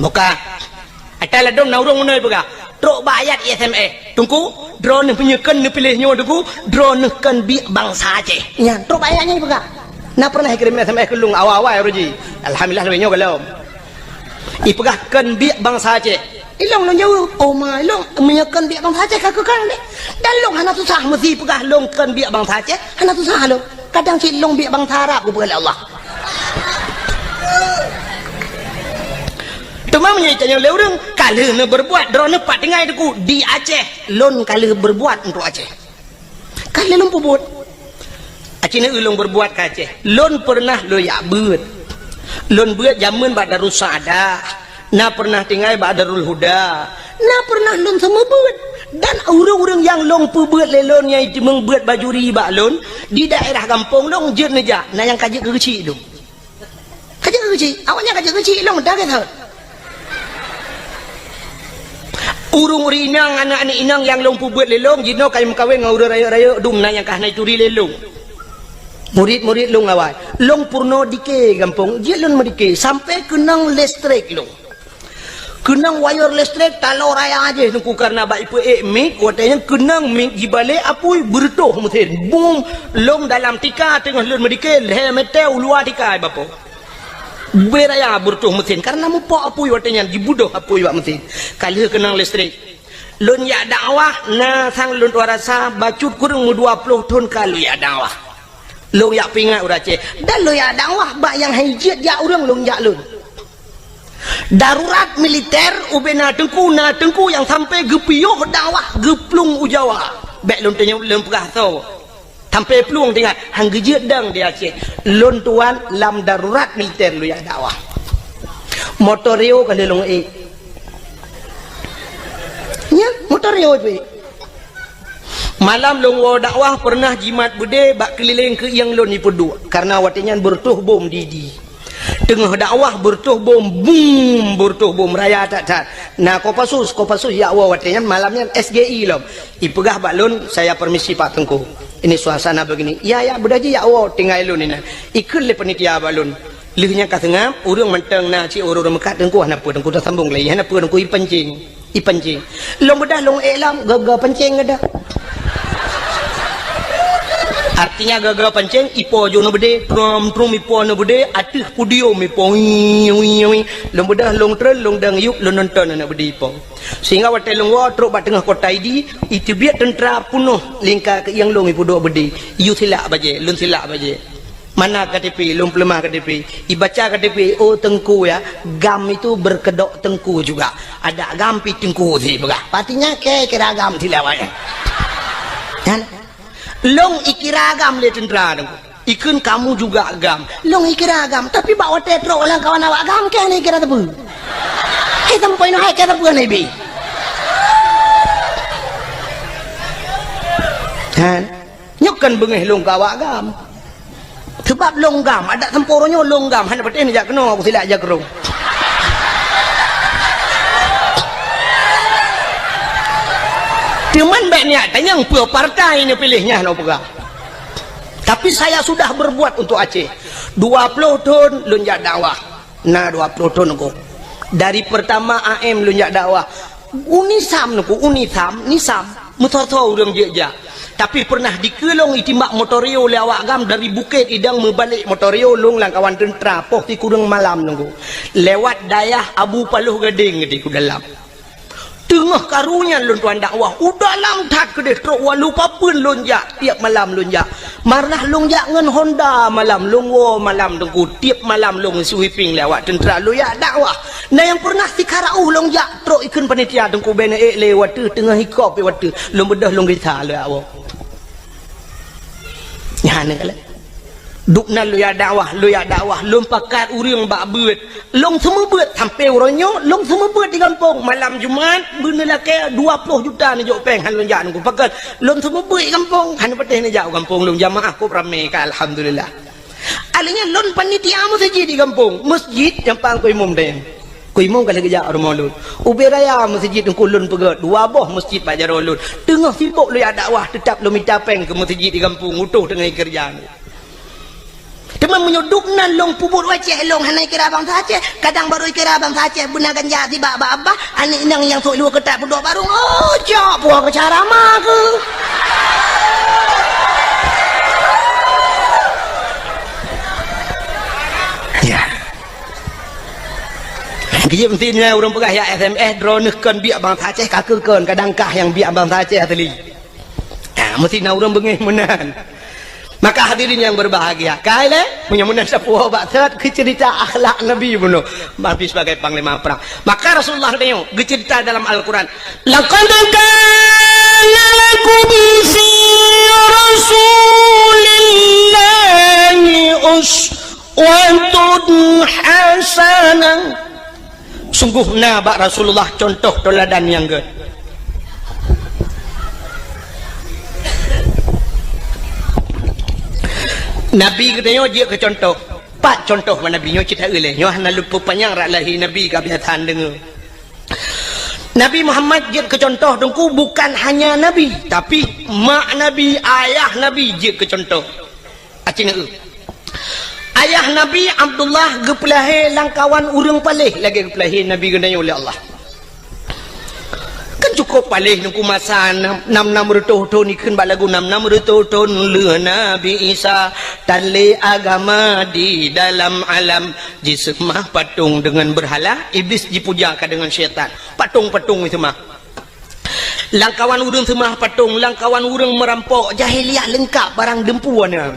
Buka. Ata ladôm na ureueng meunoe peugah, trok bak ayat I S M S. Teungku, droeneuh meunyoe kheun neupiléh nyoe Teungku, droeneuh kheun biek bansa Aceh. Nyan, trok bak ayat nyan peugah. Na pernah ikirém S M S keu lôn awai-awai uroe jih. Alhamdulillah, lagèe nyoe golom. Ipeugah kheun biek bansa Aceh. Ilôn lôn jaweueb, "Oh ma, ilôn meunyoe kheun biek bansa Aceh ka keu kheun deh." Dan lôn hana susah meusi peugah lôn kheun biek bansa Aceh, hana susah lôn. Kadang cit lôn biek bansa Arab geupeugah lé Allah. Teuma meunyoe itanyoe lé ureueng, ka lheueh neubeurbuat, droeneuh pat tinggai Teungku di Aceh, lôn ka lheueh beurbuat untuk Aceh. Ka lheueh lôn peubuet. Aci neu lôn beurbuat ka Aceh. Lôn peureunah lôn jak beuet. Lôn beuet jameun bak Darussaada. Na peureunah tinggai bak Darul Huda. Na peureunah lôn seumeubeuet. Dan ureueng-ureueng nyang lôn peubeuet lé lôn nyang jiteumeung beuet bajuri bak lôn, di daerah gampông lôn jeuet neujak, na nyang ka jeuet keu keuchik lôn. Ka jeuet keu keuchik, awaknyan ka jeuet keu keuchik lôn, dah ka thot. Ureueng-ureueng inong, aneuk-aneuk inong nyang lôn peubeuet lé lôn, jinoe ka meukawen ngon ureueng rayeuk-rayeuk, dum na nyang ka hana jituri lé lôn. Murit-murit lôn awai. Lôn peurunoe dike gampông, jeuet lôn meudike, sampoe keunong listrik lôn. Keunong wayeur listrik, taloe raya jih Teungku, kareuna bak ipeuék mik, watèe nyan keunong mik jibalek apui, beureutoh meusen. Bum, lôn dalam tika teungoh lôn meudike, lhèe mètè u luwa tika, Bapak. Beu raya beureutoh meusen, kareuna mupok apui watèe nyan, jibeudôh apui bak meusen. Ka lheueh keunong listrik. Lôn jak dakwah, na sang lôn tuan rasa, bacut kureueng meudua ploh thon ka lôn jak dakwah. Lôn jak peuingat ureueng Aceh. Dan lôn jak dakwah bak nyang han jeuet jak ureueng lôn jak lôn. Darurat militer ubena teungku, na teungku nyang sampai geupiôh dakwah geuplueng u Jawa. Bèk lôn tanyong lôn peugah soe. Sampai plueng teuingat, han geujeuet dong di Aceh. Lôn tuan lam darurat militer lôn jak dakwah. Motor Rio ka lheueh lôn ék. Nyan, motor Rio ék. Malam lôn woe dakwah peureunah jimat beudé bak keulileng keuieng lôn jipeuduek, kareuna watèe nyan beureutoh bom di, di teungoh dakwah beureutoh bom, bum, beureutoh bom raya that-that. Na Kopassus, Kopassus jak woe watèe nyan malam nyan S G I lom. Ipeugah bak lôn, "Saya permisi Pak Teungku. Ini suasana begini." "Ya, ya, beudah jih jak woe tinggai lôn inan." Ikheun lé panitia bak lôn. Lheueh nyan ka seungab, ureueng mantong na cit ureueng-ureueng meukat, "Teungku hana peue, Teungku tasambong lé, hana peue Teungku, ipancing, ipancing." Lôn beudah lôn ék lom, goe-goe pancing geudah. Artinya, gara-gara pancéng, ipo jôk neubeudé, trom-trom ipo neubeudé, ateueh podium ipo, wii, wii, wii. Lôn beudôh, lôn treun, lôn dang yup, lôn nonton aneuk beudé ipo. Sehingga watèe lôn woe trok bak teungoh kota Idi, iteubiet teuntra peunoh lingka keuieng lôn ipeuduek beudé. Iyue silak bajèe, lôn silak bajèe. Mana K T P, lôn peuleumah K T P. Ibaca K T P, oh, teungku ya, GAM itu berkedok teungku juga. Ada GAM pi teungku si peugah. Artinya, kèe kira GAM silak bajèe. Kan? Lôn ikira GAM lé teuntra tu. Ikheun kamu juga GAM. Lôn ikira GAM, tapi bak watèe trok lam kawan awak GAM, kèe ikira teupeu. Hai sampoe nyoe hai kèe teupeu nyoe bi. Kan? Nyoe kan beungèh lôn keu awak GAM. Sebab lôn GAM, adak sampoe uroe nyoe lôn GAM, hana patéh neujak keunoe, aku silak jak keudroe. Teuma bèk neujak tanyong peue partai neupiléh nyan lôn peugah. Tapi saya sudah berbuat untuk Aceh. Dua ploh thôn lôn jak dakwah. Na dua ploh thôn nyoe. Dari pertama A M lôn jak dakwah. Unisam nyoe, Unisam, Nisam. Meusoe-soe ureueng jeuet jak. Tapi pernah dikeue lôn itimbak motor yo lé awak GAM dari Bukét Idong meubalek motor yo lôn lam kawan teuntra poh sikureueng malam nyoe. Lewat dayah Abu Paloh Gadeng di ku dalam. Teungoh karu nyan lôn tuan dakwah, u dalam that keudeh trok walu papeuen lôn jak, tiep malam lôn jak. Malah lôn jak ngon Honda malam, lôn woe malam teungku, tiep malam lôn sweeping lé awak teuntra lôn jak dakwah. Na nyang pernah sikara uh lôn jak trok ikheun panitia teungku bèk neuék lé watèe teungoh hikop watèe lôn beudôh lôn gisa lé awak. Nyan keuh lé. Duek nan lôn jak dakwah, lôn jak dakwah, lôn pakat ureueng bak beuet. Lôn seumeubeuet sampoe uroe nyoe, lôn seumeubeuet di gampông. Malam Jumat, beuneulakèe dua ploh juta neujok pèng, han lôn jak nunggu pakat. Lôn seumeubeuet di gampông, han patéh neujak u gampông lôn, jamaah kôp ramé ka, alhamdulillah. Akhirnya lôn panitia meuseujid di gampông, meuseujid nyang pang ku imum deh. Ku imum ka lheueh geujak rumoh lôn. Ubé raya meuseujid teungku lôn peugöt, dua boh meuseujid bak jaroe lôn. Teungoh sibok lôn jak dakwah, teutap lôn mita pèng keu meuseujid di gampông, utoh teungoh keureuja. Teuma meunyoe duek nan lôn peubuet u Aceh, lôn hana kira bansa Aceh. Kadang barô kira bansa Aceh beuna ganja sibak bak abah, aneuk inong nyang sôk luwa keutak peuduek barô. Oh, cok puwoe keu cara ma keuh. Ya. Kejap mesti nilai ureueng peugah ya S M S, droeneuh kon biak bansa Aceh, ka keuh kon, kadang kah nyang biak bansa Aceh asli. Ha, mesti na ureueng beungéh meunan. Maka hadirin yang berbahagia, kai lé, meunyoe meunan sapeue bak seurat keu cerita akhlak Nabi bunoe, Nabi sebagai panglima perang. Maka Rasulullah teuh geucerita dalam Al-Quran, "Laqad kana lakum fi Rasulillahi uswatun hasanah." Sungguh na bak Rasulullah contoh teuladan nyang gèt. Nabi geutanyoe jeuet keu contoh. Pat contoh bak Nabi nyoe cit taeu lé. Nyoe hana lôn peupanyang rot lahé Nabi ka biasa deungoe. Nabi Muhammad jeuet keu contoh teungku bukan hanya Nabi, tapi mak Nabi, ayah Nabi jeuet keu contoh. Aci neu. Ayah Nabi Abdullah geupeulahé lam kawan ureueng paléh lagèe geupeulahé Nabi geutanyoe lé Allah. Kan cukôp paléh nungku masa nam, nam, nam reutôh thôn, ikheun bak lagu nam, nam reutôh thôn lheueh Nabi Isa, tan lé agama di dalam alam, jiseumah patong deungon beurhala, Iblis jipuja ka deungon syaitan. Patong-patong jiseumah. Lam kawan ureueng seumah patong, lam kawan ureueng meurampok, jahiliyah leungkap barang deumpu na.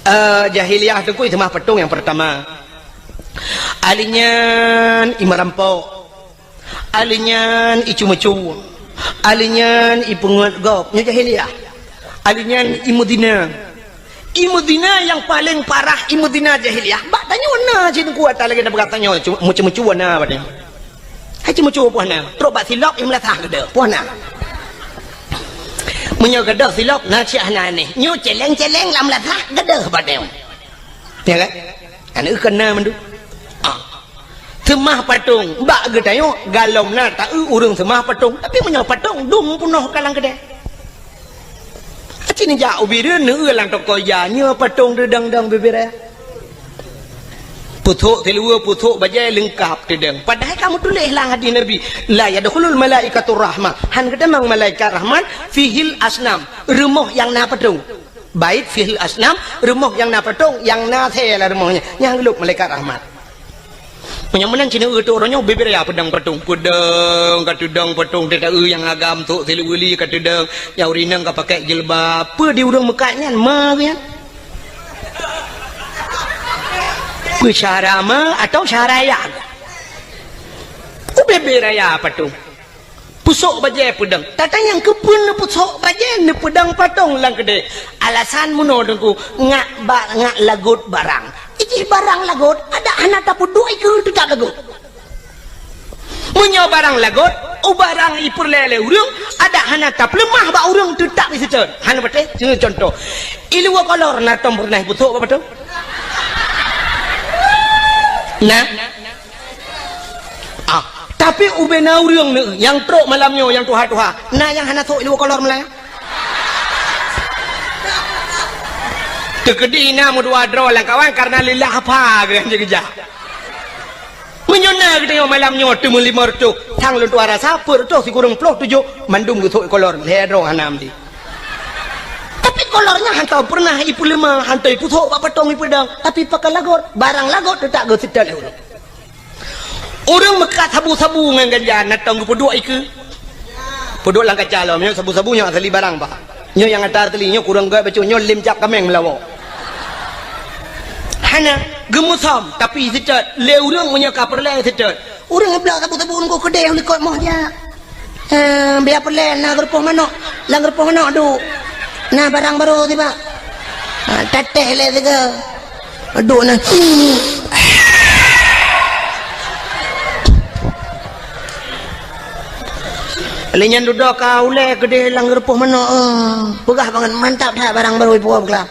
Eh, jahiliyah teungku seumah patong nyang peurtama. Alinyan i meurampok. Alinyan i ceumeucue. Alinyan i peungeut gob. Nyoe jahiliyah. Alinyan i meuzina. I meuzina nyang paleng parah, i meuzina jahiliyah. Bak tanyoe na cit kuat lagèe na bak tanyoe, cu-, meucue-meucue na bak tanyoe. Hai ceumeucue poh na, trok bak silop i meulasah geudoh, poh na. Meunyoe geudoh silop na cit hana aneh. Nyoe celeng-celeng lam meulasah geudoh bak tanyoe. Ya kan? Aneuk keu na mandum. Ah. Seumah patong, bak geutanyoe galom na taeu ureueng seumah patong. Tapi meunyoe patong dum peunoh ka lam keudè. Aci neujak u Bireuen neueu lam toko ija, nyoe patong teudong-dong bibiré. Pusok siluweue, pusok bajèe leungkap teudong. Padahai Kamu tuléh lam hadis Nabi, "La yadkhulul malaikatur rahmah." Han geutamong malaikat rahmat, "Fihil asnam." Rumoh nyang na patong. Bait fihil asnam, rumoh nyang na patong, nyang na asèe lam rumoh nyan. Nyang geulop malaikat rahmat. Meunyoe meunan cit na eu teuh uroe nyoe bèe-bèe raya peudong patong. Peudong, ka teudong patong, teuta eu nyang agam, tok sileubeli ka teudong, nyang ureueng inong ka pakai jilbab. Peue di ureueng meukat nyan, ma geuh nyan? Peue syara ma atau syara ya? Ubé-bé raya patong. Pusok bajèe peudong. Tatanyong keupeue neupeusok bajèe neupeudong patong lam keudè. Alasan meunoe Teungku, ngak ba-, ngak lagot barang. Ijih barang lagot, adak hana tapeuduek ikeue teutap lagot. Meunyoe barang lagot, u barang ipeureulèe lé ureueng, adak hana tapeuleumah bak ureueng teutap iseutôt. Hana patéh, contoh. Iluwa kolor na tom peureunah ipeusok bak patong? Nah. Ah, tapi ubé na ureueng neu nyang trok malam nyoe nyang tuha-tuha, na nyang hana sok iluwa kolor malam nyan? Teukeudi na meudua droe lam kawan karena lillah apa geuh nyan geujak. Meunyoe na geutanyoe malam nyoe teumeulimong reutôh, sang lôn tuha rasa peuet reutôh sikureueng ploh tujoh mandum geusok kolor, lhèe droe hana meuti. Tapi kolor nyan hantom peureunah ipeuleumah, hantom ipeusok bak patong ipeudong, tapi pakon lagot, barang lagot teutap geuseutôt lé ureueng. Ureueng meukat sabu-sabu ngon ganja, na tom geupeuduek ikeue. Peuduek lam kaca lom, nyoe sabu-sabu nyoe asali barang, Pak. Nyoe nyang ata asali, nyoe kureueng gèt bacut, nyoe lém cap kaméng meulawa. Hana, geumeusom, tapi seutôt, lé ureueng meunyoe ka peureulèe seutôt. Ureueng bloe sabu-sabu ngon keudéh likot moh jak. Eh, biar peureulèe na geurupoh manok, lam geurupoh manok duek. Na barang barô tibak. Ha, tatéh lé sigoe. Duek na. Lé nyan dudoe ka ulèe keudéh lam geurupoh manok, eh. Peugah bangat mantap that barang barô ipuwoe beuklap.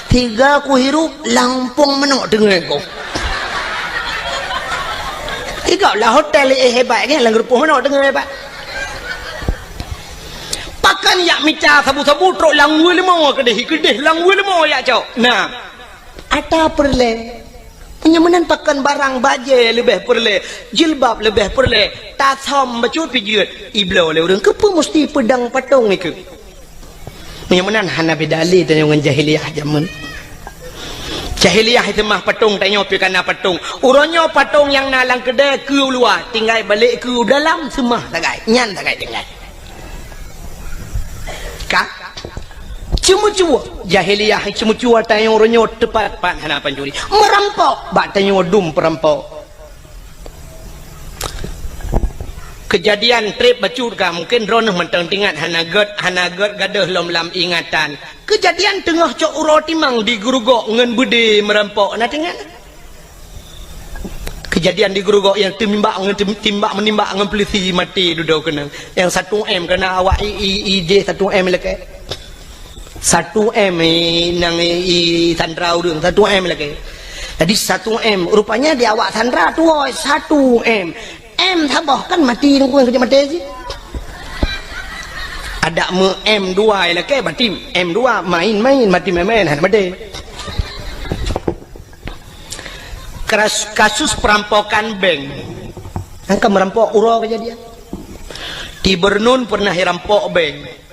Tiga kuhirup lampong manok teungoh ko. Tiga lah hotel eh hebat kan, lam geurupoh manok teungoh hebat. Pakon yak mita sabu-sabu trok lam weuleumô keudéh, keudéh lam weuleumô yak cok. Nah, ata peureulèe. Meunyoe meunan pakon barang bajèe leubeh peureulèe, jilbab leubeh peureulèe, tasam bacut pijeuet, ibloe lé ureueng keupeue musti peudong patong ikeue. Meunyoe meunan hana beda lé tanyoe ngon jahiliyah jameun. Jahiliyah seumah patong, tanyoe pih kana patong. Uroe nyoe patong nyang na lam keudè keu u luwa, tinggai balek keu u dalam seumah sagai. Nyan sagai tinggai. Ka? Ceumeucue. Jahiliyah ceumeucue tanyoe uroe nyoe teupat-pat hana pancuri. Meurampok bak tanyoe dum peurampok. Keujadian treb bacut ka, mungken droeneuh mantong teuingat, hana gèt, hana gèt gadôh lom lam ingatan. Keujadian teungoh cok uroe timang di Geurugok ngon beudé meurampok, na teuingat? Keujadian di Geurugok nyang teumimbak ngon tim-, timbak meunimbak ngon peulisi maté dudoe keunoe. Nyang satu M keunan awak i, i, i J satu M lakèe. Satu M, eh, nyang, eh, i sandra ureueng, satu M lagèe. Jadi satu M, rupanya di awak sandra tuwoe satu M. M saboh kan mati nunggu keujeuet maté sih. Adak meu M dua lagèe, berarti M dua main-main, mati main-main, hana maté. Keras-, kasus perampokan bank. Angka merampok uroe kejadian. Di Bernun pernah dirampok bank.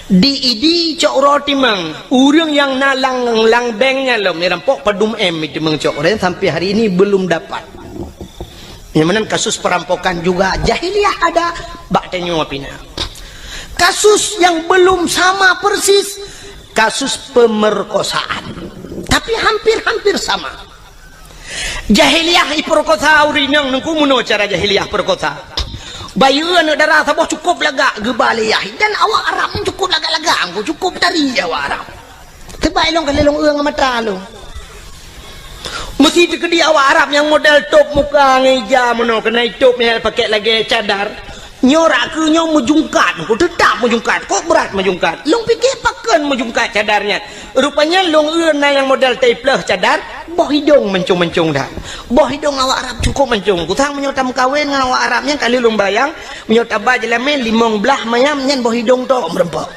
Di Idi cok uroe timang, ureueng nyang na lam, lam bank nyan lom, nyang rampok padum M timang cok uroe, sampai hari ini belum dapat. Nyang meunan kasus perampokan juga jahiliyah ada, bak tanyoe pih na. Kasus yang belum sama persis, kasus pemerkosaan. Tapi hampir-hampir sama. Jahiliyah ipeurkosa ureueng inong, nungku meunoe cara jahiliyah peurkosa. Bayeue aneuk dara saboh cukôp lagak geuba lé yah, dan awak Arab nyan cukôp lagak-lagak, nungku cukôp tari awak Arab. Teuba ilong ka lé lôn eu ngon mata lôn. Meusi teukeudi awak Arab nyang model tôp muka ngon ija meunoe, keunan itôp nyang pakai lagèe cadar. Nyoe rak keu nyoe meujungkat, nungku teutap meujungkat, kok brat meujungkat. Lôn pike pakon meujungkat cadar nyan. Rupanya lôn eu na nyang model taipleuh cadar, boh idong mancong-mancong that. Boh idong awak Arab cukôp mancong. Kusang meunyoe tameukawen ngon awak Arab nyan ka lheueh lôn bayang, meunyoe taba jeulamèe limong blaih mayam nyan boh idong tok meureumpok.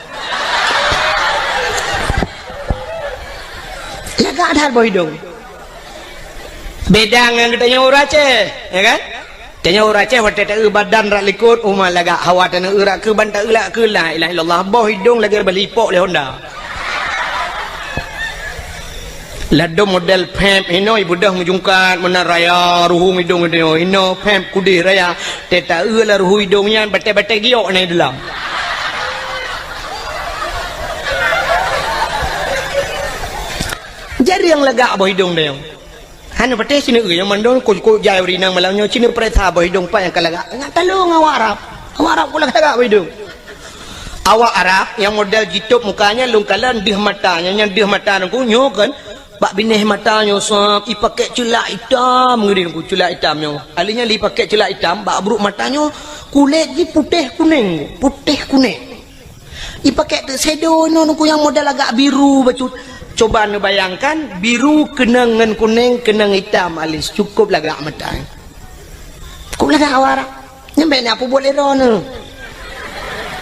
Lagak that boh idong. Beda ngon geutanyoe ureueng Aceh, ya kan? Tanyoe ureuëng Aceh watée taeu badan rot likot, uma lagak, hawa taneuk eu rot keue ban taeu lagak keue la ilaha illallah, boh idong lagée bali ipok lé Honda. Ladom model pep hinoe ibeudôh meujungkat meunan raya ruhueng idong idong hinoe pep kudeh raya. Teuta eu lam ruhueng idong nyan batée-batée giok na deulam. Jarang lagak boh idong dayong. Hana patéh sineuk eu nyang mandum kok-kok jai ureuëng inong malam nyoe sineuk peuriksa boh idong pat nyang ka lagak. Ngat talong awak Arab. Awak Arab kok lagak-lagak boh idong. Awak Arab nyang model jitôb muka nyan lôn kalon deuh mata nyan, nyang deuh mata nangku nyoe kan bak binéh mata nyoe sab ipakèk ceulak itam ngeudeh nangku ceulak itam nyoe. Alèh nyan lé ipakèk ceulak itam bak brôk mata nyoe kulét jih putéh kunèng, putéh kunèng. Ipakèk teuk shadow nyoe nangku nyang model agak biru bacut. Coba neubayangkan biru keunong ngon kunèng keunong itam alis cukôp lagak mata. Cukôp lagak awak Arab. Nyan bèk na peubuet lé droeneuh.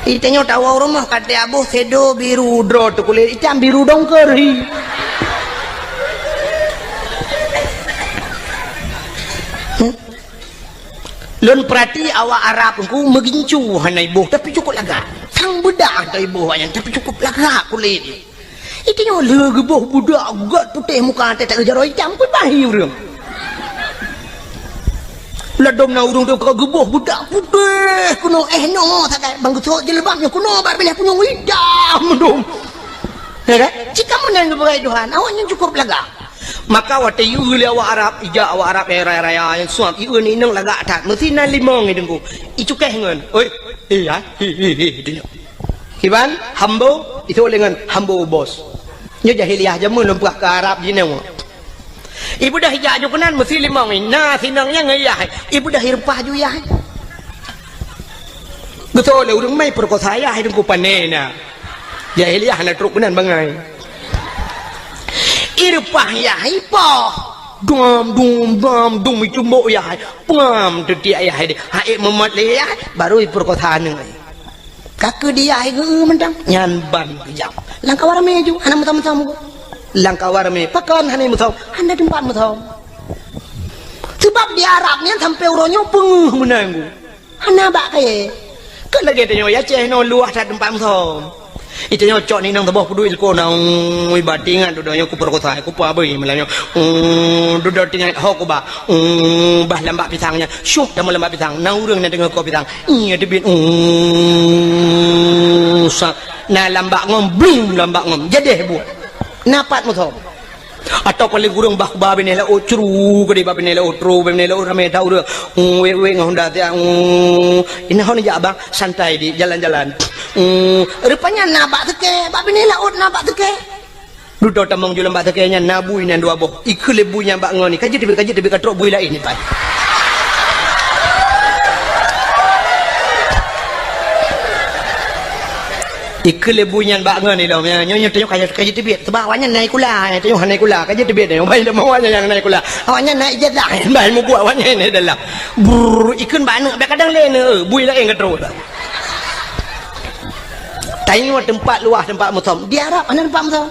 Itanyoe tawoe rumoh ka teuaboh shadow biru droe teuh kulét itam biru dongker hi. Hmm? Lôn peurati awak Arab nangku meugincu hana iboh tapi cukôp lagak. Sang beudak hana iboh awaknyan tapi cukôp lagak kulét. Itanyoe lé geuboh budak gèt putéh muka teuh jaroe itam pun bahi ureuëng. Ladom na ureuëng teuka geuboh budak putéh keunoe eh noe sagai bang geusok jilbab nyoe keunoe bak binéh punyueng itam mandum. Ya kan? Cit kamoe nyan geupeugah Tuhan, awaknyan cukôp lagak. Maka watée ieu lé awak Arab, ijak awak Arab raya-raya nyang suab, ieu ni inong lagak that, meusi na limong i deungku. Icukéh ngon, "Oi, eh, ya, hi, hi, hi," deunyoe. Kiban, hambo, itu lé ngon hambo bos. Nyoe jahiliah jameun lôn peugah keu Arab jinoe. Ibeudôh ijak ju keunan meusi limong i, na sinong nyang ngon yah. Ibeudôh ireupah ju yah. Geutôi lé ureuëng mai peurkosa yah i deungku pané na. Jahiliah na trok keunan bangai. Ireupah yah ipoh. Dum, dum, dum, dum, icumbok yah. Pengam teutiek yah. Hai meumat lé yah, baru ipeurkosa aneuk. Ka keu di yah geu mantong. Nyan ban keujam. Lam kawan ramé ju, hana meusom-som. Lam kawan ramé, pakon hana meusom. Hana teumpat meusom. Sebab di Arab nyan sampai uroe nyoe peungeuh meunan. Hana bak kayée. Kan lagée tanyoe Aceh nyoe luwah that teumpat meusom. Itanyoe cok ninong saboh peuduek ilko na, ui, bak tingat dudoe nyoe kupeurkosa, kupeue abui malam nyoe. Dudoe tingat ho kuba. Bah lambak pisang nyan. Syuh tamong lambak pisang. Na ureuëng na deungoe ko pisang. Iya teubiet. Sa-, na lambak ngom, bling lambak ngom. Jadeh buet. Na pat meusom. Atawa paléng kureueng bah kuba binéh laôt cru keudeh bak binéh laôt tro binéh laôt ramé that ureuëng. Wék-wék ngon honda tiang. Ina hon jak bang santai di jalan-jalan. Rupanya na bak teuke, bak binéh laôt na bak teuke. Dudoe tamong ju lam bak teuke nyan na bui nyan dua boh. Ikheun lé bui nyan bak ngon ni, ka jeuet teubiet, ka jeuet teubiet, ka trok bui laén ni pai. Ikheun lé bui nyan bak ngon ilom, ya, nyoe, nyoe, tanyoe ka, ka jeuet teubiet. Sebab awaknyan na ikula, ya, tanyoe hana ikula, ka jeuet teubiet, ya, bai lom awaknyan nyang na ikula. Awaknyan na ijazah, bai mubuet awaknyan na dalam. Brrr, ikheun bak aneuk, bak kadang lé aneuk, bui laén ka trok. Tanyoe teumpat luwah, teumpat meusom. Di Arab hana teumpat meusom.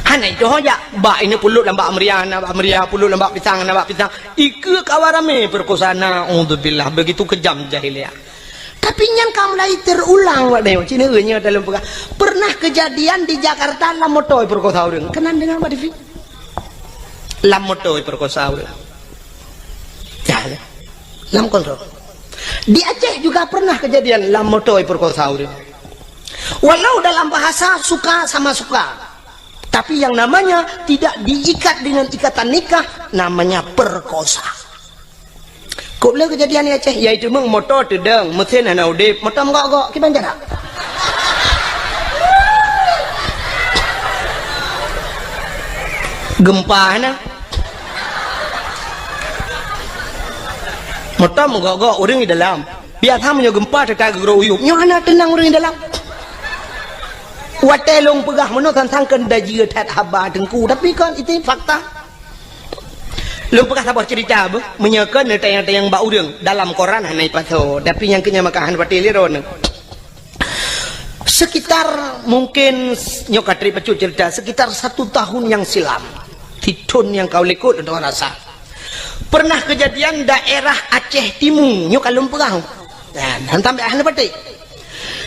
Hana itu ho jak. Bak ini pulot lam bak meriah, na bak meriah, pulot lam bak pisang, na bak pisang. Ikeue kawan ramé perkosa, naudzubillah, begitu kejam jahiliyah. Tapi nyan ka mulai terulang wak nyoe. Cina nyoe dalam peugah. Pernah kejadian di Jakarta lam moto perkosa ureuëng. Keunan deungoe bak T V. Lam moto perkosa ureuëng. Ya, ya. Lam kontrol. Di Aceh juga pernah kejadian lam moto perkosa ureuëng. Walau dalam bahasa suka sama suka. Tapi yang namanya tidak diikat dengan ikatan nikah, namanya perkosa. Kok le kejadian di Aceh, yaitu meng moto teudong, mesin hana udeb, moto meugok-gok, kiban cara? Gempa hana. Moto meugok-gok ureuëng di dalam. Biasa meunyoe gempa teuka geurok uyueb, nyoe hana teunang ureuëng di dalam. Watée lôn peugah meunoe sang-sang keu dajieu that haba teungku, tapi kan itu fakta. Lôn peugah saboh cerita beuh, meunyoe keu neutayang-tayang bak ureuëng dalam koran hana ipasoe, tapi nyang keu nyan maka hana patéh lé droeneuh. Sekitar mungkin nyoe ka trép bacut cerita, sekitar satu tahun yang silam, di thon nyang ka likot untuk rasa. Pernah kejadian daerah Aceh Timu, nyoe ka lôn peugah. Nah, hantam bèk hana patéh.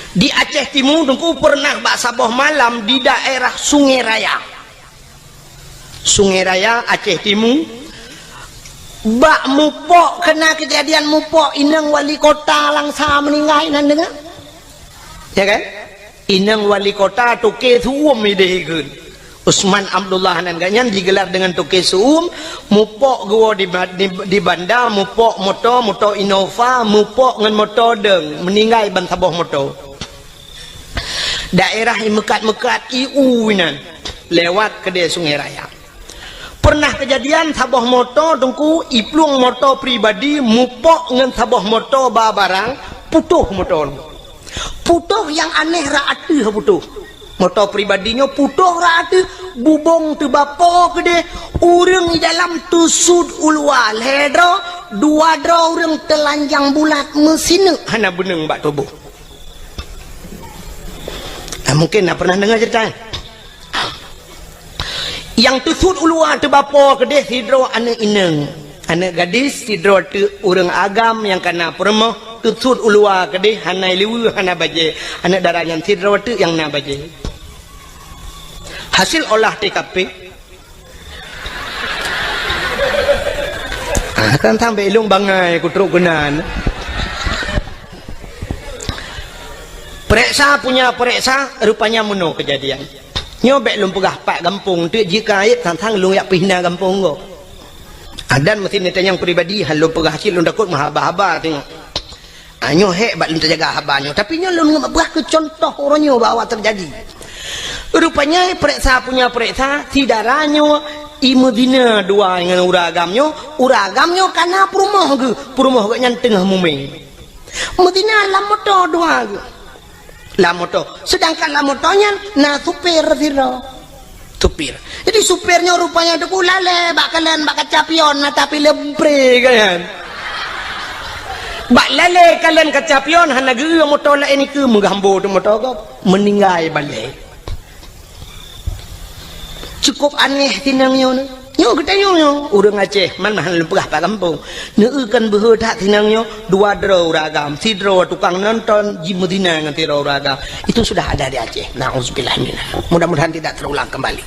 Di Aceh Timu, Teungku, pernah bak saboh malam di daerah Sungai Raya. Sungai Raya, Aceh Timu. Bak mupok, kena kejadian mupok, inong wali kota Langsa meninggai, nan deungö? Ya kan? Inong wali kota Toke Su'um idéh ikheun. Usman Abdullah nan geuh nyan digelar dengan Toke Su'um, mupok geuwoe di ba-, di, di banda, mupok moto, moto Innova, mupok ngon moto deung, meninggai ban saboh moto. Daerah i meukat-meukat i u inan, lewat keudè Sungai Raya. Pernah kejadian saboh moto, Teungku, i plueng moto pribadi mupok ngon saboh moto ba barang, putôh moto nyoe. Putôh nyang aneh rot ateueh putôh. Moto pribadi nyoe putôh rot ateueh, bubông teubapo keudeh, ureuëng i dalam teusut u luwa lhèe droe, dua droe ureuëng teulanjang bulat meusineuk hana beuneueng bak tuboh. Ah, mungkin na pernah deungoe ceurita nyan. Nyang teusut u luwa teubapo keudeh sidroe aneuëk inong, aneuëk gadis, sidroe teuk ureuëng agam nyang kana peurumoh, teusut u luwa keudeh hana liweue, hana bajée. Aneuëk dara nyan sidroe teuk nyang na bajée. Hasil olah T K P, ah, kan sampai ilong bangai ku trok keunan. Pereksa punya pereksa, rupanya meunoe kejadian. Nyoe bèk lôn peugah pat gampông, teuk jika ayeb sang-sang lôn jak pih na gampông gob. Adan meusti neutanyong pribadi, han lôn peugah cit lôn takot meuhaba-haba teungoh. Ah, nyoe hék bak lôn teujaga haba nyoe, tapi nyoe lôn peugah keu contoh uroe nyoe bahwa teujadi. Rupanya pereksa punya pereksa, si dara nyoe i meuzina dua ngon ureuëng agam nyoe, ureuëng agam nyoe kana peurumoh geuh, peurumoh geuh nyan teungoh mumé. Meuzina lam moto dua geuh. Lam moto. Sedangkan lam moto nyan na supir sidroe. Supir. Jadi supir nyoe rupanya Teungku lalée bak kalon bak kaca pion na tapi lebre kan. Bak lalée kalon kaca pion hana geu moto laén ikeue meugambo teuh moto gob. Meninggai balek. Cukup aneh tinang nyoe. Nyoe geutanyong nyoe, ureuëng Aceh, man meuhan lôn peugah pat gampông. Neueu kan beuhe that tinang nyoe, dua droe ureuëng agam, sidroe tukang nonton, jimeuzina ngon sidroe ureuëng agam. Itu sudah ada di Aceh. Nauzubillah minna. Mudah-mudahan tidak terulang kembali.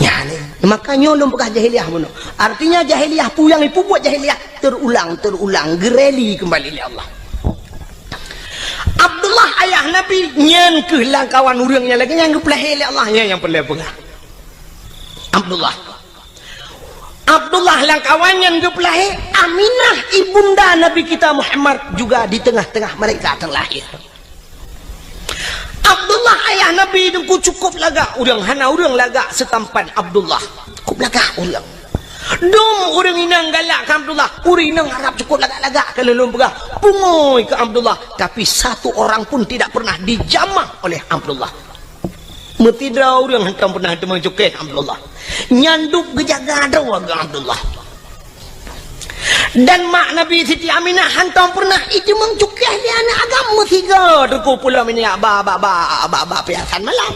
Ya, ni. Maka nyoe lôn peugah jahiliyah bunoe. Artinya jahiliyah peue nyang ipubuet jahiliyah terulang, terulang, geureli kembali lé Allah. Abdullah ayah Nabi nyan keuh lam kawan ureuëng nyang lagée nyang geupeulahé lé Allah, nyan nyang peureulée peugah. Abdullah. Abdullah lam kawan nyan geupeulahé, Aminah ibunda Nabi kita Muhammad juga di tengah-tengah mereka terlahir. Abdullah ayah Nabi Teungku cukup lagak ureuëng, hana ureuëng lagak seutampan Abdullah. Cukup lagak ureuëng. Dum ureuëng inong galak keu Abdullah, ureuëng inong Arab cukup lagak-lagak keu lôn peugah. Pungui keu Abdullah, tapi satu orang pun tidak pernah dijamah oleh Abdullah. Meusidroe ureuëng hantom pernah teumeucukéh Abdullah. Nyan dub geujaga droe geuh Abdullah. Dan mak Nabi Siti Aminah hantom pernah iteumeucukéh lé aneuëk agam meusigoe Teungku pulo minyak ba, ba, ba, ba, ba piasan malam.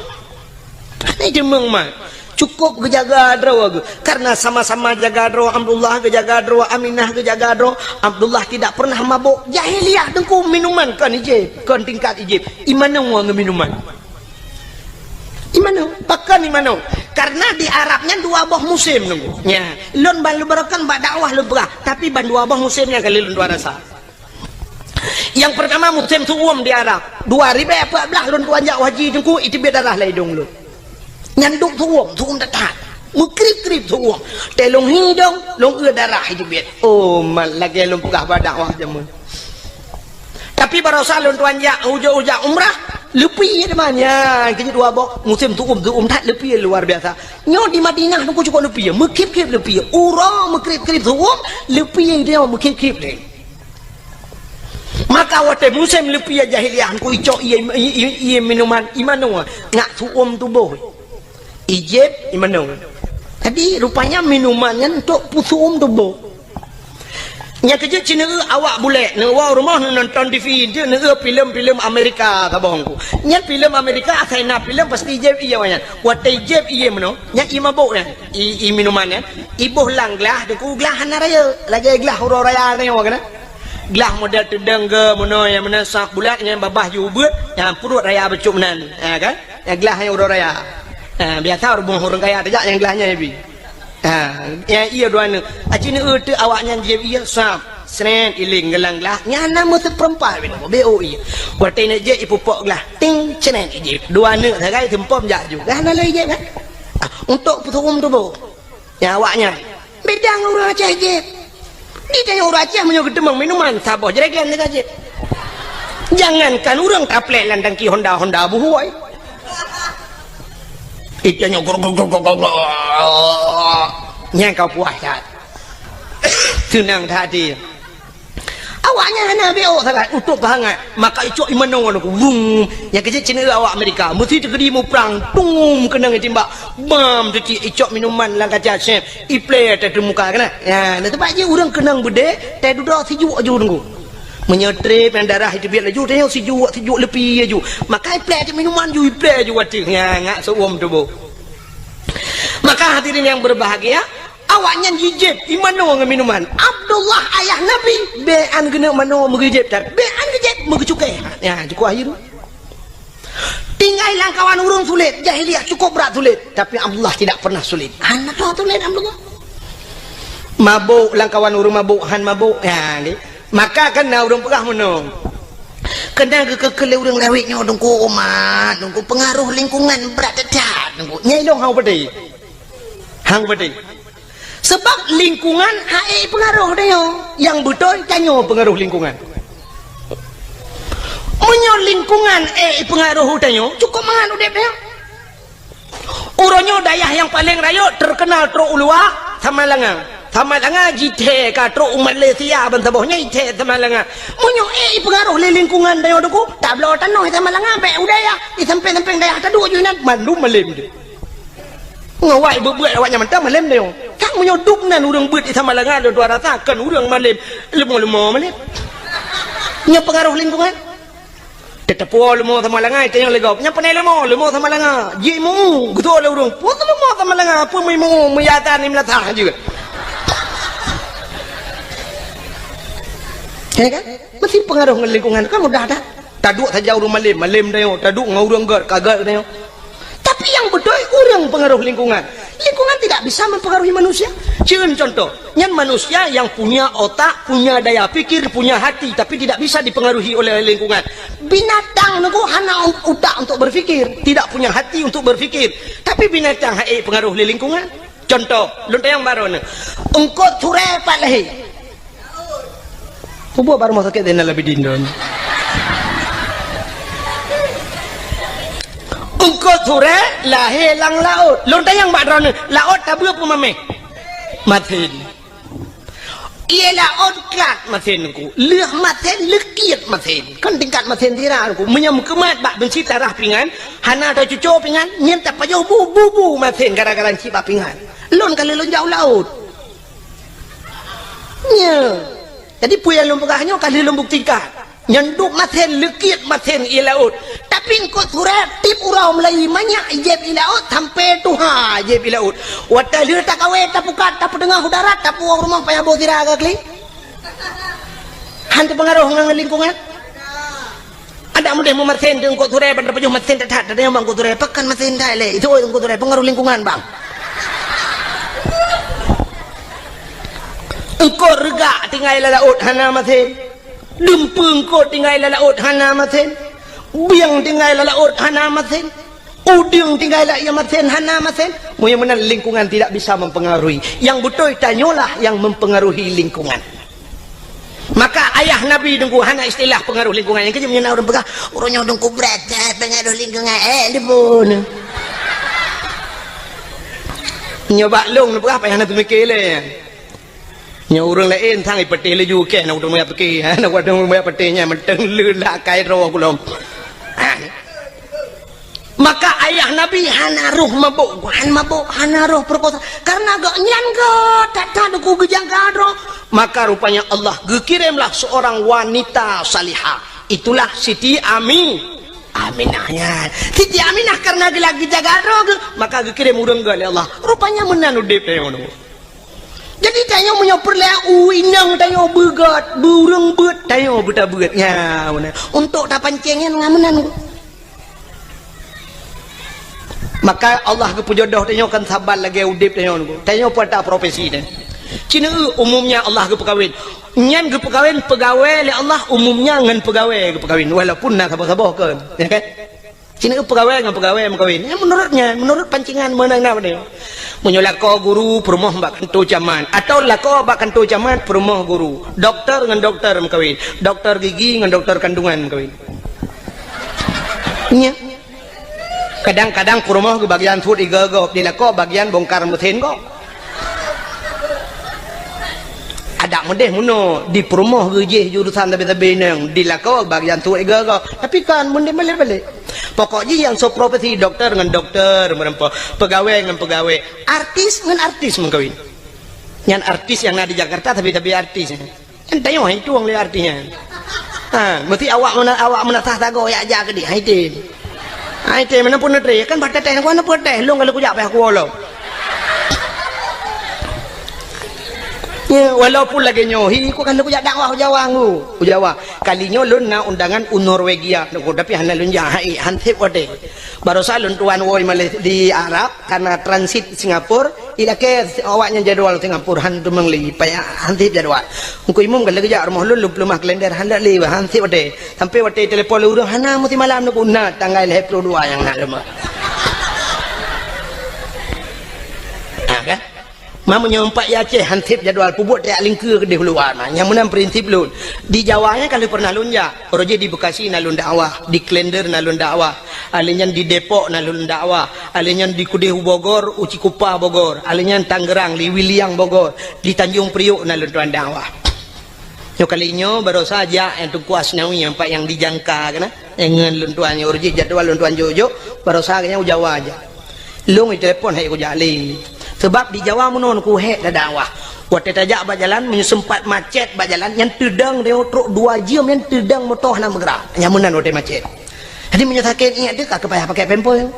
Hana iteumeueng mat. Cukup geujaga droe geuh. Karena sama-sama jaga droe, Abdullah geujaga droe, Aminah geujaga droe. Abdullah tidak pernah mabok. Jahiliyah Teungku minuman kon ijép, kon tingkat ijép. Imanö ngon minuman. Imanö, pakon imanö. Karena di Arab nyan dua boh musim Teungku. Nya, lôn ban lôn beureukan bak dakwah lôn peugah, tapi ban dua boh musim nyan kali lôn tuan rasa. Nyang pertama musim su'um di Arab. Dua ribèe empat belas lôn tuan jak haji Teungku, iteubiet darah lam idong lôn. Nyan dub su'um, su'um that-that. Meukrib-krib su'um. Teuh lôn hidong, lôn eu darah iteubiet. Oh, mat lagèe lôn peugah bak dakwah jameun. Tapi barosa lôn tuan jak, ujak-ujak umrah, leupie teuma nyan. Keu dua boh musim su'um, su'um that leupie luar biasa. Nyoe di Madinah Teungku cukup leupie, meukhép-khép leupie. Uroe meukrib-krib su'um, leupie nyoe meukhép-khép deh. Maka watèe musim leupie jahiliyah Teungku icok ié, ié, ié, ié minuman, imanö, ngat su'um tuboh. Ijép imanö. Jadi rupanya minuman nyan untuk peusu'um tuboh. Nyang keujeuet cit neueu awak bulèk, neuwoe rumoh neunonton T V, jeuet neueu filem-filem Amerika saboh Teungku. Nyan filem Amerika asai na filem pasti ijép ié nyan. Watèe ijép ié meunoe, nyan ié mabök nyan, ié, ié minuman nyan. Iboh lam glah, Teungku, glah hana rayeuk. Lagèe glah uroe raya nyoe kan. Glah model teudong geuh meunoe, nyang meunan sak bulat, nyang babah ju ubeut, nyang pruet raya bacut meunan. Ha kan? Nyang glah nyang uroe raya. Ha, biasa ureueng, ureueng kaya tajak nyang glah nyan bi. Ha, nyang ié dua neuk. Aci neu teuk awaknyan jieb ié sab. Sret iléng geulang glah. Nyan na meuseupeurempat binoe. Beu ié. Watèe neuk jieb ipupok glah. Ting, sret ijieb. Dua neuk sagai seumpom jak ju. Glah na lé jieb kan? Ah, untuk peusuum tuboh. Nyan awaknyan. Beda ngon ureueng Aceh jieb. Di tanyoe ureueng Aceh meunyoe geuteumeung minuman, saboh jerigen teuka jieb. Jangankan ureueng taplek lam tangki Honda, Honda buhôi. Itanyoe gor, gor, gor, gor, gor, gor. Nyan ka puas that. Seunang that até. Awaknyan hana B O sagai, utôb keuhangat. Maka icok imanoe nyoe, wum. Nyang keuh jeuet cit awak Amerika. Meusti teukeudi muprang, tum, keunong itimbak. Bam, teucik icok minuman lam kaca sép. Iplé teuh muka keunan. Ya, na teumpat jih ureueng keunong beudé, teuh dudoe sijuek ju Teungku. Meunyoe trép nyang darah iteubiet laju, teuh sijuek, sijuek leupie ju. Maka iplé teuh minuman ju, iplé ju ateueh. Ya, ngak seuuem tuboh. Maka hadirin yang berbahagia, awaknyan jijieb imanoe ngon minuman. Abdullah ayah Nabi, bèk an geuneuk manoe meugeujeb that. Bèk an geujieb meugeucukée. Ya, cukup akhir. Tinggai lam kawan ureueng sulet, jahiliyah cukup brat sulet, tapi Abdullah tidak pernah sulet. Hana tho sulet Abdullah. Mabök lam kawan ureueng mabök, han mabök. Ya, nggih. Maka kan na ureueng peugah meunoe. Keunan geukheun lé ureueng lawét nyoe, Teungku, umat, Teungku, peungaroh lingkungan brat that, Teungku. Nyan ilôn hang peudeh. Hang peudeh. Sabab lingkungan han ék peungaroh tanyoe. Nyang beutôi tanyoe peungaroh lingkungan. Meunyoe lingkungan ék peungaroh tanyoe, cukup mangat udép tanyoe. Uroe nyoe dayah nyang paleng rayeuk teukeunal trok u luwa, Samalanga. Samalanga jithèe ka trok u Malaysia ban saboh nyan jithèe Samalanga. Meunyoe ék ipeungaroh lé lingkungan tanyoe Teungku, tabloe tanoh Samalanga bèk u dayah, di sampéng-sampéng dayah taduek ju inan, mandum malém teuh. Ngon awak beuet-beuet awaknyan mantong malém tanyoe. Kan meunyoe dum nan ureueng beuet di Samalanga lôn tuan rasa kon ureueng malém, leumo-leumo malém. Nyoe peungaroh lingkungan. Teuteupue leumo Samalanga, itanyong lé gob. Nyan pane leumo, leumo Samalanga. Jimeu, geutoe lé ureueng. Peue leumo Samalanga, peue meuimu, meuyatan, imeulasah jeuet. Ya kan? Meusti peungaroh ngon lingkungan, kan mudah that. Taduek saja ureueng malém, malém tanyoe. Taduek ngon ureueng gèt, ka gèt tanyoe. Tapi nyang beutôi ureueng peungaroh lingkungan. Lingkungan tidak bisa mempengaruhi manusia. Cen contoh, nyan manusia yang punya otak, punya daya pikir, punya hati, tapi tidak bisa dipengaruhi oleh lingkungan. Binatang nyoe hana utak untuk berpikir, tidak punya hati untuk berpikir. Tapi binatang han ék pengaruh lé lingkungan. Contoh, lôn tanyong baroe nyoe. Eungkôt surée pat lahé. Peue buet bak rumoh sakét Zainal Abidin dum? Eungkôt surée lahé lam laôt. Lôn tanyong bak droeneuh, laôt tabeuet peue mamèh? Masen. Ié laôt kat masen Teungku. Lheueh masen, leukiet masen. Kan tingkat masen sira Teungku. Meunyoe meukeumat bak beunsi tarah pingan, hana tacuco pingan, nyan tapajoh bu, bu, bu masen gara-gara cit bak pingan. Lôn ka lheueh lôn jak u laôt. Nyoe. Jadi peue nyang lôn peugah nyoe ka lheueh lôn buktikan. Nyan duek masen, leukiet masen ié laôt. Tapi eungkôt surée tiep uroe meulayeue manyak jieb ié laôt sampoe tuha jieb ié laôt. Watèe lheueh takawé, tapukat, tapeuteungoh u darat, tapuwoe u rumoh payah boh sira ka klik. Han teupeungaroh ngon lingkungan. Adak mudeh meumasen di eungkôt surée, ban tapajoh masen that-that, tanyong bak eungkôt surée, pakon masen that lé? Itu eungkôt surée, peungaroh lingkungan, bang. Eungkôt reugak tinggai lam laôt hana masen. Dumpeue eungkôt tinggai lam laôt hana masen. Bieng tinggai lam laôt hana masen. Udeueng tinggai lam ié masen hana masen. Meunyoe meunan lingkungan tidak bisa mempengaruhi. Nyang beutôi tanyoe lah nyang mempengaruhi lingkungan. Maka ayah Nabi Teungku hana istilah pengaruh lingkungan. Nyang keujeuet meunyoe na ureueng peugah, "Uroe nyoe Teungku brat that pengaruh lingkungan." Eh, debu nyoe. Nyoe bak lôn neupeugah payah na teumike lé. Nyoe ureueng laén sang ipeuteh laju keh na udeueng meuyak peuteh. Na udeueng meuyak peuteh nyan mantong le lakai droe kulom. Maka ayah Nabi hana roh mabök, han mabök, hana roh perkosa. Karena gobnyan gèt that-that Teungku geujaga droe. Maka rupanya Allah geukiremlah seorang wanita salihah. Itulah Siti Ami-, Aminah nyan. Siti Aminah karena geulak geujaga droe geuh, maka geukirém ureueng gèt lé Allah. Rupanya meunan udép tanyoe. Jadi tanyoe meunyoe peureulée u inong tanyoe beugot, beu ureuëng beuet, tanyoe beutabeuet. Nya, beuna. Untuk tapancéng nyan ngon meunan. Maka Allah geupeujodoh tanyoe kan saban lagée udeb tanyoe nyoe. Tanyoe peuata profesi nyan. Cina umumnya Allah geupeukawén. Nyan geupeukawén peugawée lé Allah umumnya ngon peugawée geupeukawén. Walaupun na saboh-saboh kon. Ya kan? Cina peugawée ngon peugawée meukawén. Ya, menurutnya, menurut pancingan meunang na bani. Meunyoe lakoe guru peurumoh bak kantô camat, atau lakoe bak kantô camat peurumoh guru. Doktor ngon doktor meukawén. Doktor gigi ngon doktor kandungan meukawén. Nya. Kadang-kadang peurumoh geubagian suet igoe gob, di lakoe bagian bongkar mesin gob. Adak meudeh meunoe, di peurumoh geujih jurusan sabe-sabe inong, di lakoe bagian suet igoe gob. Tapi kan meudeh balek-balek. Pokok jih nyang soe profesi doktor ngon doktor meureumpok, peugawée ngon peugawée, artis ngon artis meukawén. Nyan artis nyang na di Jakarta sabe-sabe artis. Nyan tanyoe hai tueng lé artis nyan. Ha, meusti awak meuna-, awak meunasah sagoe jak-jak keudeh, hai tem. Hai tem, meunan pun neutre, kan bak teuteh, kan neupeuteuteh, lôn ka lheueh kujak payah kuwoe lom. Ya, walaupun lagée nyoe, hi, ku kan lheueh kujak dakwah u Jawa ngu, u Jawa. Kali nyoe lôn na undangan u Norwegia, tapi hana lôn jak, hai, han sép watée. Barosa lôn tuan woe Malay-, di Arab, karena transit Singapura, ilakée awaknyan jadwal Singapura, han teumeung lé, payah han sép jadwal. Teungku Imum ka lheueh geujak rumoh lôn, lôn peuleumah kalender, han lé, han sép watée. Sampai watée telepon lé ureuëng, hana meusimalam neukuna tanggai lhée ploh dua nyang na lom. Ha, kan? Ma meunyoe umpat i Aceh han sép jadwal, peubuet tajak lingkeue keudeh u luwa na. Nyang meunan prinsip lôn. Di Jawa nyan ka lheueh pernah lôn jak. Uroe jih di Bekasi na lôn dakwah, di Klender na lôn dakwah. Alheuh nyan di Depok na lôn dakwah. Alheuh nyan di keudeh u Bogor, u Cikupa Bogor. Alheuh nyan Tangerang, di Wiliang Bogor. Di Tanjung Priok na lôn tuan dakwah. Nyoe kali nyoe barosa jak nyang Teungku Asnawi, nyang pat nyang dijangka keunan. Eh, ngon lôn tuan nyoe, uroe jih jadwal lôn tuan jok-jok, barosa geuhnyan u Jawa jak. Lôn itelepon hai kujak lé. Sabab di Jawa meunoe ku hék dakwah. Watée tajak bak jalan, meunyoe seumpat macet bak jalan, nyan teudong tanyoe trok dua jeuem, nyan teudong moto hana meugerak. Nyan meunan watée macet. Jadi meunyoe sakét iék teuh ka keupayah pakai pempel.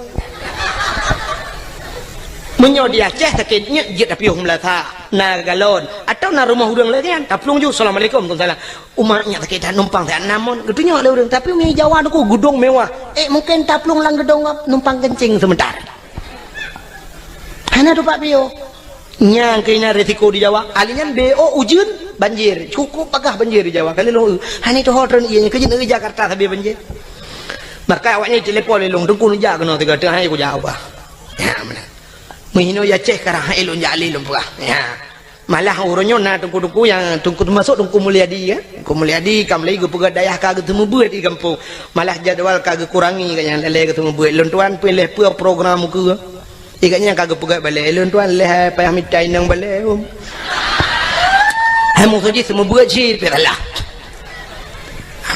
Meunyoe di Aceh sakét iék jeuet tapiôh meulasa, na galon, atau na rumoh ureuëng lagée nyan, taplueng ju, "Assalamualaikum." "Waalaikumsalam." Umat nyak sakét that numpang that namon geutunyok lé ureuëng, tapi mi Jawa nyoe geudong mewah. Eh, mungkin taplueng lam geudong numpang kencing sebentar. Hana tupak piôh. Nyang keunan risiko di Jawa. Alheuh nyan B O ujeuen banjir. Cukup pagah banjir di Jawa. Kali lôn, hana tuho treun ié nyoe keujeuen di Jakarta sabe banjir. Maka awaknyan telepon lé lôn, "Teungku neujak keunoe tiga teungoh hai kujak ubah." Ya, meunan. Meuhinoe ya ceh karang hai lôn jak lé lôn peugah. Ya. Malah uroe nyoe na teungku-teungku nyang teungku teumasok Teungku Mulyadi, kan? Teungku Mulyadi ka mulai geupeugah dayah ka geuteumeubeuet di gampông. Malah jadwal ka geukurangi ka nyang lalée geuteumeubeuet. Lôn tuan pih lheueh peue program ukeue. Ikat nyang ka geupeugah balée. Lôn tuan lheueh payah mita inong balée, um. Hai musoh jih teumeubeuet cit pih salah.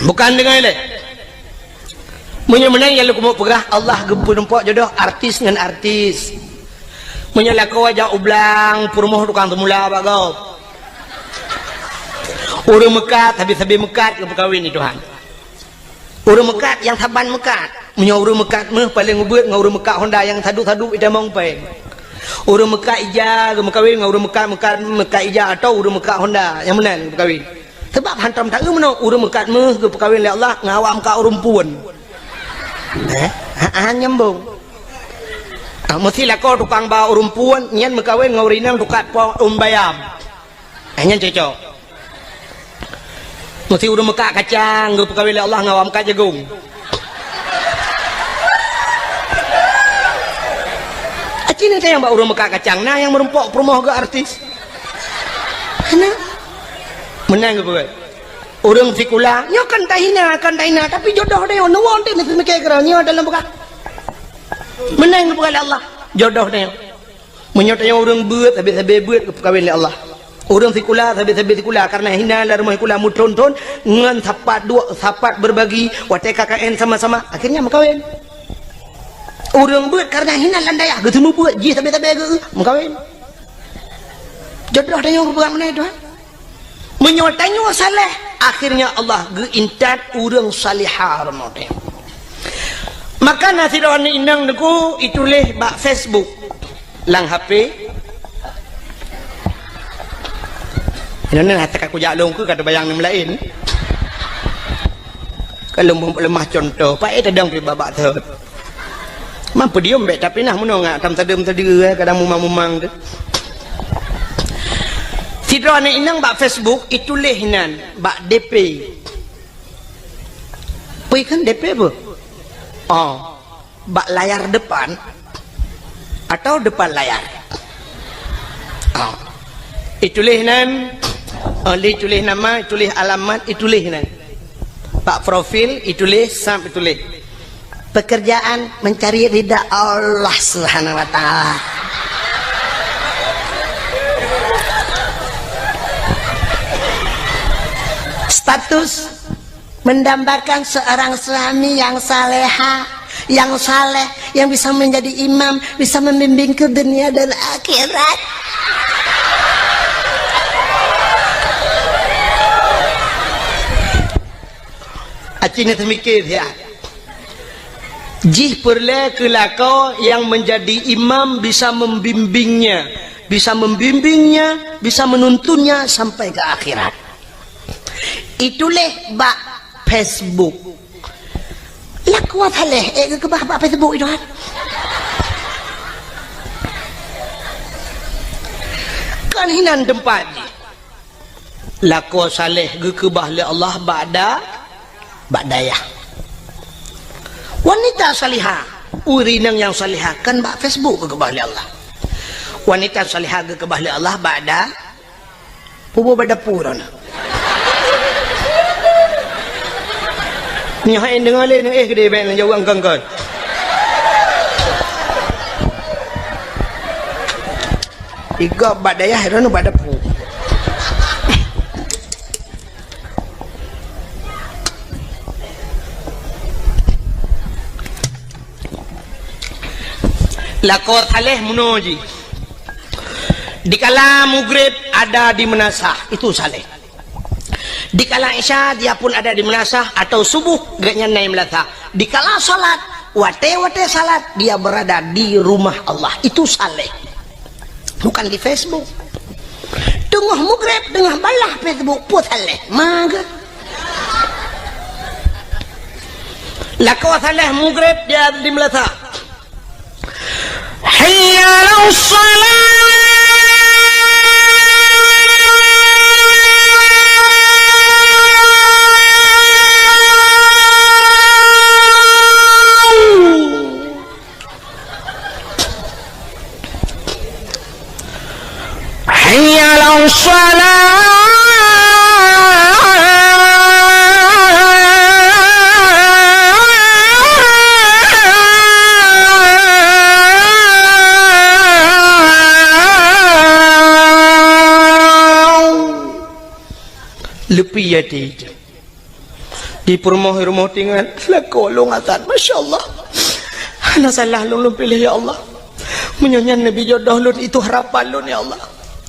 Bukan deungon ilée. Meunyoe meunan nyang lôn keumeung peugah, Allah geupeurumpok jodoh artis ngon artis. Meunyoe lakoe jak u blang, peurumoh tukang seumula bak gob. Ureuëng meukat, sabe-sabe meukat geupeukawen di Tuhan. Ureuëng meukat nyang saban meukat. Meunyoe ureuëng meukat méuh paleng ubeuet ngon ureuëng meukat honda nyang sadu-sadu itamong péng. Ureuëng meukat ija geumeukawen ngon ureuëng meukat, meukat, meukat ija atau ureuëng meukat honda nyang meunan geupeukawen. Sabab hantom taeu meunoe ureuëng meukat méuh geupeukawen lé Allah ngon awak meukat ureuëng puon. Eh, ha, ha, nyambung. Ah, meusi lakoe tukang ba ureuëng puon nyan meukawen ngon ureuëng inong tukang po umbayam. Eh, nyan cocok. Meusi ureuëng meukat kacang geupeukawen lé Allah ngon awak meukat jagong. Aci ni tayang bak ureuëng meukat kacang na nyang meurumpok peurumoh geu artis. Hana. Meunan geupeugah. Ureuëng sikula, nyoe kan tahina, kan tahina, tapi jodoh tanyoe, neuwoe teuh meumiké keudroe, nyoe dalam peugah. Meunan geupeugah lé Allah, jodoh tanyoe. Meunyoe tanyoe ureuëng beuet, sabe-sabe beuet geupeukawen lé Allah. Ureuëng sikula, sabe-sabe sikula, karena hina lam rumoh sikula meuthon-thon, ngon sapat duek, sapat berbagi, watée K K N sama-sama, akhirnya meukawen. Ureuëng beuet karena hina lam dayah, geuteumeubeuet, jih sabe-sabe geu, meukawen. Jodoh tanyoe geupeugah meunan, Tuhan. Meunyoe tanyoe saleh, akhirnya Allah geuintat ureuëng salihah rumoh teuh. Maka na sidroe inong teungku ituléh bak Facebook, lam H P. Nyoe na teuka kujak lôn keu ka teubayang nyang laén. Kalau leumah contoh, paét tadong pih babak thot. Mampu diom bék tapi nah meunoe ngak tam tadeuem tadi, eh, kadang mumang-mumang tu. Sidroe aneuk inong bak Facebook ituléh nan bak D P. Peue kheun D P peue? Oh, bak layar depan atau depan layar? Oh. Ituléh nan, oh, lé ituléh nama, ituléh alamat, ituléh nan. Bak profil, ituléh, sab ituléh. Pekerjaan mencari ridha Allah Subhanahu wa Ta'ala. Status mendambakan seorang suami yang saleha, yang saleh, yang bisa menjadi imam, bisa membimbing ke dunia dan akhirat. Aci na teumikir, ya. Jih peureulée keu lakoe yang menjadi imam bisa membimbingnya, bisa membimbingnya, bisa menuntunnya sampai ke akhirat. Ituléh bak Facebook. Lakoe saleh, eh, geukeubah bak Facebook itu, kan? Kan hinan teumpat jih. Lakoe saleh geukeubah lé Allah bak da-, bak dayah. Wanita salihah, ureueng inong nyang salihah kan bak Facebook geukeubah lé Allah. Wanita salihah geukeubah lé Allah bak da-, puboh bak dapu droeneuh. Nyoe hai deungoe lé, nyoe eh, keudeh bék neujaweueb kon-kon. Igop bak dayah, droeneuh bak dapu. Lakoe saleh meunoe jih. Dikala mugreb ada di meunasah, itu saleh. Dikala Isya, dia pun ada di meunasah, atau subuh, gobnyan na di meunasah. Dikala salat, watée-watée salat, dia berada di rumah Allah. Itu saleh. Bukan di Facebook. Teungoh mugreb, teungoh balah Facebook, peue saleh. Mage. Lakoe saleh mugreb dia di meunasah. Hayya 'alas shalah. Hayya 'alas shalah. Leupie até. Di peurumoh-rumoh tingat, lakoe lôn azan, masya Allah. Hana salah lôn, lôn piléh, ya Allah. Meunyoe nyan neubi jodoh lôn, itu harapan lôn, ya Allah.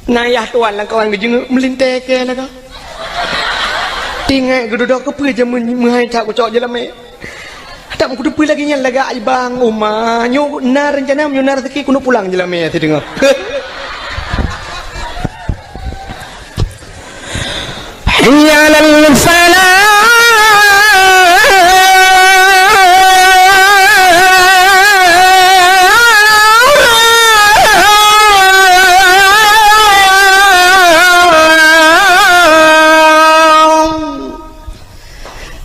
Na yah tuan lam kawan geujeungeuk meulintée keu lakoe. Tingat geududoe keupeue jameun meuhai that kucok jeulamé. Tak meukuteupeue lagée nyan lagak ibang uma. Nyoe na reuncana, meunyoe na raseuki keuneuk pulang jeulamé sideungoe. Hayya 'alal falah.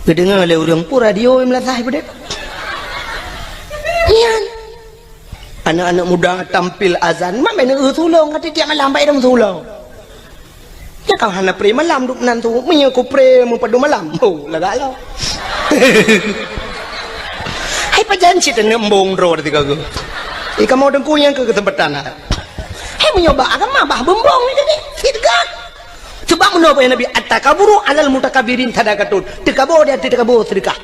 Geudeungoe lé ureuëng peue radio meunasah beudeuh. Nyan. Aneuk-aneuk muda tampil azan, mak meuneuk eu tulông, ka tiep malam bak idong tulông. Nyan ka hana pré malam duek nan tu, meunyoe ku pré meupadum malam. Oh, lagak lom. Hai pajan cit aneuk embong droe teuka geuh. Ih, kamoe teungku nyang keu keuseumpatan. Hai meunyoe bak agama bah beumbong ni jadi. Sit gat. Sebab meunoe Nabi, "At-takaburu 'alal mutakabbirin sadaqatun." Teukabo di ateueh teukabo seudeukah.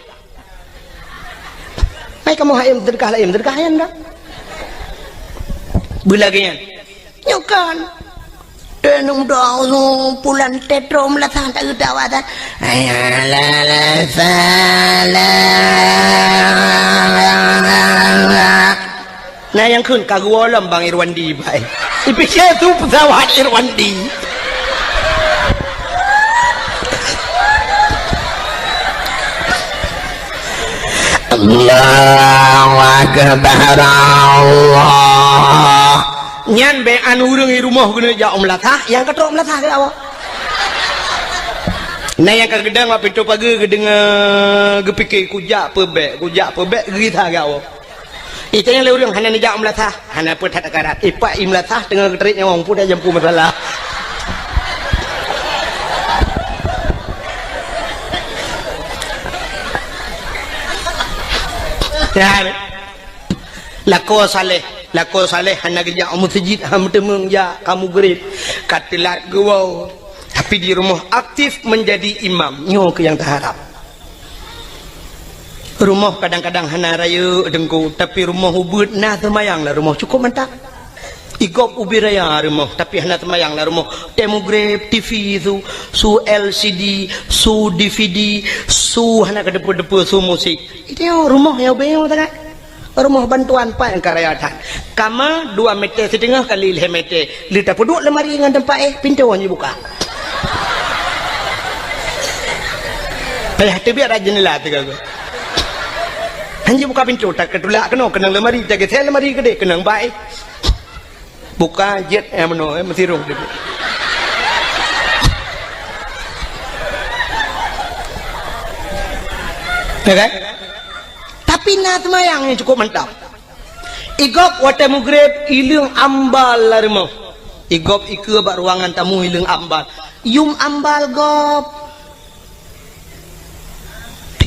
Hai kamoe hai seudeukah laén, seudeukah nyan dah. Beulagée nyan. Nyoe kan. Tenung doa pulan tetro meulasan tak geudawa dah. Hayya 'alal falah. Na nyang kheun ka geuwoe lom Bang Irwandi bai. Ipike tu pesawat Irwandi. Allahu Akbar, Allah. Nyan bèk an ureueng i rumoh keuneuk jak u meulasah, nyang ka trok meulasah keu awak. Na nyang ka geudong bak pintoe pageue geudeungoe, geupike, "Kujak peubèk, kujak peubèk," geugisa keu awak. Itanyong lé ureueng, "Hana neujak u meulasah?" "Hana peue that akarat." Ipak i meulasah teungoh geutrép nyawöng, peue dak jampu masalah. Ya, lakoe saleh, lakoe saleh hana geujak u meuseujid, hana meuteumeung jak, ka mugreb, ka teulat geuwoe. Tapi di rumoh aktif menjadi imam, nyoe keuh nyang taharab. Rumoh kadang-kadang hana rayeuk teungku, tapi rumoh ubeuet na seumayang lam rumoh cukup mantap. I gob ubit raya rumoh, tapi hana seumayang lam rumoh. Watèe mugreb, T V su, su L C D, su D V D, su hana keudeupeue-deupeue, su musik. Itu rumoh nyang ubit nyoe sangat. Rumoh bantuan pat nyang ka raya that. Kama dua meter siteungoh kali lhèe meter. Lheueh tapeuduek lemari ngon teumpat éh, pintoe nyan jibuka. Payah teubiet rot jeundela teuga. Hana jibuka pintoe, takeutulak keunoe, keunong lemari, tageusé lemari keudéh, keunong bak éh. Buka jeuet nyang meunoe, eh, meusirong teubiet. Ya kan? Tapi na seumayang nyang cukup mantap. I gob watèe mugreb, ileueng ambal lam rumoh. I gob ikeue bak ruangan tamu ileueng ambal. Yum ambal gob.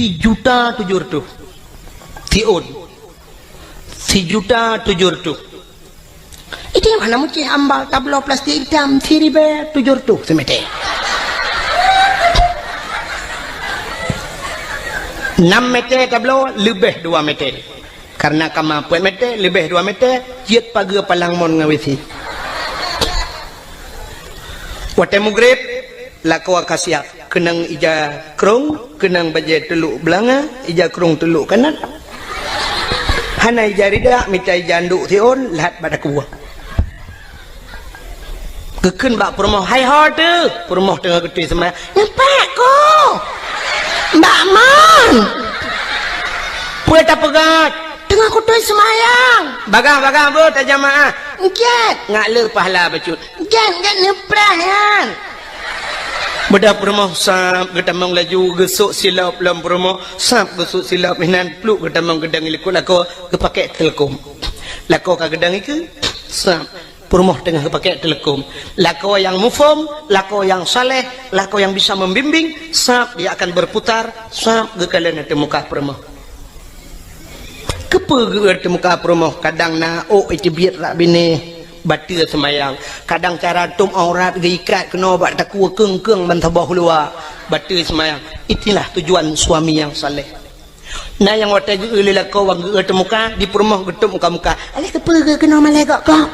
Sijuta tujoh reutôh. Siôn. Sijuta tujoh reutôh. Itu hana meucéh ambal, tabloe plastik itam, siribèe tujoh reutôh simeter. Nam meter tabloe, leubeh dua meter. Karena kama peuet meter, leubeh dua meter, jeuet pageue palang mon ngon W C. Watèe mugreb, lakoe ka siap. Keunong ija krông, keunong bajèe teulok beulanga, ija krông teulok kanan. Hana ija rida, mita ija anduk siôn, lhat bak takue. Geukheun bak peurumoh, "Hai ho teuh!" Peurumoh teungoh geutôi seumayang. "Nyoe pat ko! Bak mon!" "Peue tapeugah?" "Teungoh kutôi seumayang." "Bagaih-bagaih beuh tajamaah." "Gèt." "Ngak le pahala bacut." "Gèt, gèt neuprah nyan." Beudôh peurumoh sab geutamong laju, geusôk silop lom peurumoh, sab geusôk silop inan, pluek geutamong geudong i likôt lakoe, geupakèk teuleukom. Lakoe ka geudong ikeue, sab. Peurumoh teungoh geupakèk teuleukom. Lakoe nyang muphom, lakoe nyang saleh, lakoe nyang bisa membimbing, sab dia akan berputar, sab geukalon ateueh muka peurumoh. Keupeue geueu ateueh muka peurumoh? Kadang na ôk iteubiet rak binéh, bateue seumayang. Kadang cara tuem aurat geuikat keunoe bak takue keung-keung ban saboh luwa, bateue seumayang. Itulah tujuan suami nyang saleh. Na nyang watèe geueu lé lakoe wan geueu ateueh muka, di peurumoh geutuem muka-muka. "Alah keupeue geueu keunoe malèe gok-gok?"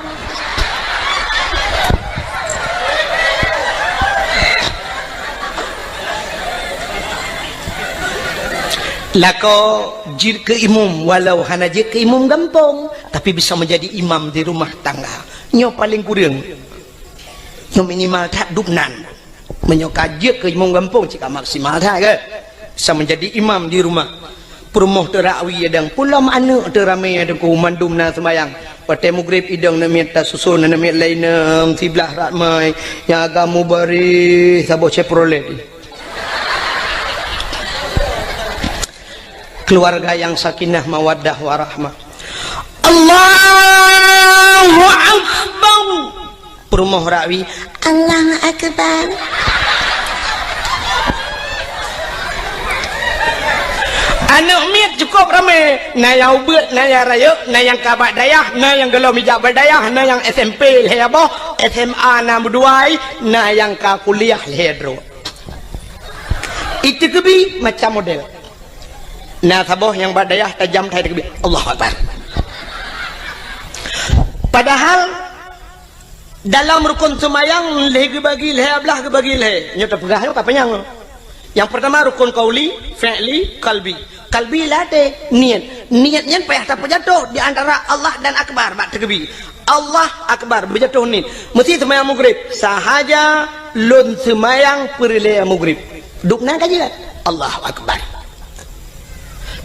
Lakoe jeuet keu imum, walau hana jeuet keu imum gampông, tapi bisa menjadi imam di rumah tangga. Nyoe paleng kureueng. Nyoe minimal that dubnan. Meunyoe ka jeuet keu imum gampông, cit ka maksimal that, kan? Bisa menjadi imam di rumah. Peurumoh teurakwi adang, pulom aneuk teuramé adang, ku mandum na seumayang. Watèe mugreb idong neumiet tasuson, neumiet laineueng siblah rak mai. Nyang agam mubareh saboh Chevrolet. Keluarga yang sakinah, mawaddah, warahmah. Allahu Akbar. Peurumoh rakwi, Allahu Akbar. Aneuk miet cukup ramé, na nyang ubeuet, na nyang rayeuk, na nyang ka bak dayah, na nyang gohlom ijak bak dayah, na nyang S M P lhèe boh, S M A na meuduai, na nyang ka kuliah lhèe droe. Iteukeubie macam model. Na saboh nyang bak dayah tajam that iteukeubie. Allahu Akbar. Padahal dalam rukun seumayang lhèe geubagi lhèe, ablah geubagi lhèe. Nyoe tapeugah nyoe ka panyang. Nyang peurtama rukun qauli, fi'li, qalbi. Qalbi lam até, niet. Niet nyan payah tapeujatoh di antara Allah dan Akbar bak teukeubie. Allah Akbar, beujatoh niet. Meusti seumayang mugreb. Sahaja lôn seumayang peureulèe mugreb. Dubnan ka jeuet. Allahu Akbar.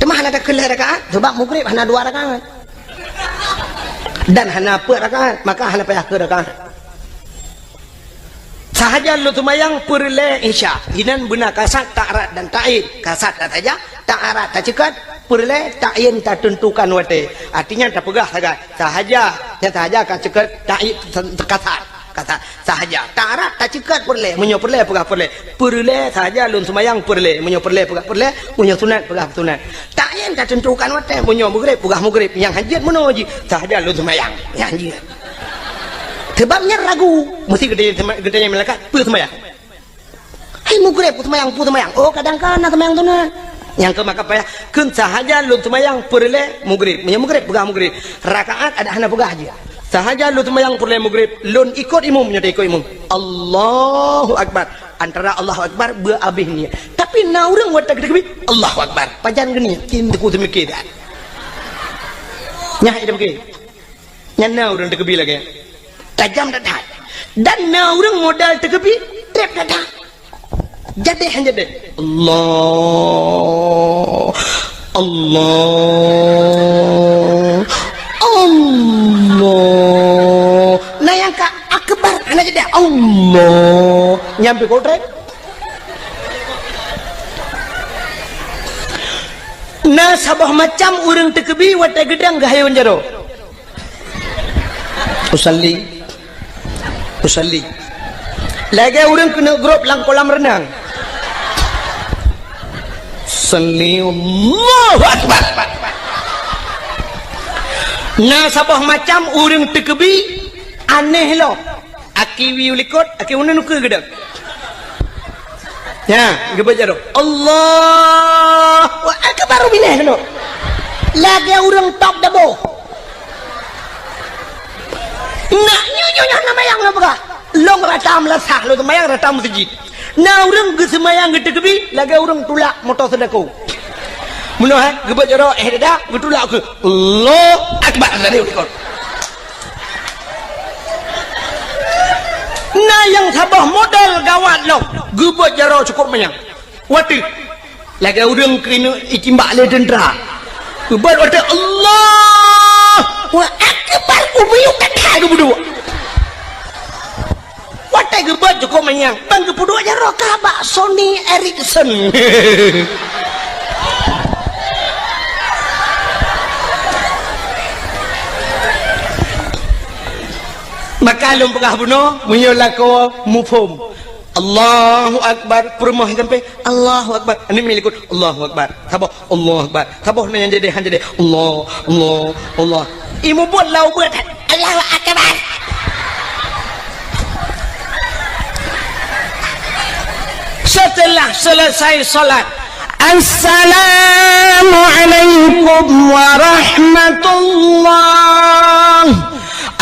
Teuma hana takheun lhèe rakaat, sabab Maghrib hana dua rakaat. Dan hana peuet rakaat, maka hana payah keu rakaat. Sahaja lôn seumayang peureulèe Isya. Inan beuna kasat, ta'rad dan ta'yin. Kasat tasaja, ta'rad taceukat, peureulèe ta'yin tateuntukan watèe. Artinya tapeugah sagai. Sahaja, nyang sahaja ka ceukat ta'yin kasat. Kasat sahaja. Ta'rad taceukat peureulèe, meunyoe peureulèe peugah peureulèe. Peureulèe sahaja lôn seumayang peureulèe, meunyoe peureulèe peugah peureulèe, meunyoe sunat peugah sunat. Ta'yin tateuntukan watèe, meunyoe Maghrib peugah Maghrib, nyang hanjeuet meunoe jih, sahaja lôn seumayang. Nyang hanjeuet. Sebab nyan ragu, meusti geutanyoe, geutanyoe malaikat, peue seumayang? Hai Maghrib, peue seumayang, peue seumayang. Oh, kadang kana seumayang sunat. Nyang keu maka payah, kheun sahaja lôn seumayang peureulèe Maghrib. Meunyoe Maghrib, peugah Maghrib. Rakaat adak hana peugah jih. Sahaja lôn seumayang peureulèe Maghrib, lôn ikot imum, meunyoe ikot imum. Allahu Akbar. Antara Allahu Akbar, beu abéh niat. Tapi na ureueng watèe geutakbir, Allahu Akbar. Pajan geuniat, cit teungku seumiké that. Nyan, ida beuké. Nyan na ureueng takbir lagèe nyan. Tajam that-that. Dan na ureueng modal takbir, trép that-that. Jadéh han jadéh. Allah. Allah. Allah. Na nyang ka akbar hana jadéh. Allah. Nyan pih kok trép. Na saboh macam ureueng takbir watèe geudang geuhayôn jaroe. Usalli. Usalli. Lagèe ureueng keuneuk grob lam kolam reunang. Usalli, Allahu Akbar. Na saboh macam ureueng takbir aneh lom. Aki wiyeue likot, aki uneun ukeue geudong. Nya, geubeuet jaroe. Allahu Akbar, binéh keunoe. Lagèe ureueng top dabo. Nak nyoe, nyoe, nyoe, na seumayang lôn peugah. Lôn rata meulasah, lôn seumayang rata meuseujid. Na ureueng geuseumayang geutakbir, lagèe ureueng tulak moto seudako. Meunoe, eh, geubeuet jaroe, eh, dada, geutulak keu. Allahu Akbar, dari likot. Na nyang saboh modal gawat lom, geubeuet jaroe cukôp manyang. Watèe lagèe ureueng keuneuk itimbak lé teuntra. Geubeuet watèe Allahu Akbar, ubiyuk that-that geupeuduek. Watèe geubeuet cukôp manyang, ban geupeuduek jaroe ka bak Sony Ericsson. Maka lôn peugah bunoe, meunyoe lakoe muphom. Allahu Akbar, peurumoh sampai, Allahu Akbar. Aneuk miet likot, Allahu Akbar. Saboh, Allahu Akbar. Saboh na nyang jadéh, han jadéh. Allah, Allah, Allah. Imeubeuet lam ubeut, Allahu Akbar. Setelah selesai salat, "Assalamualaikum warahmatullah.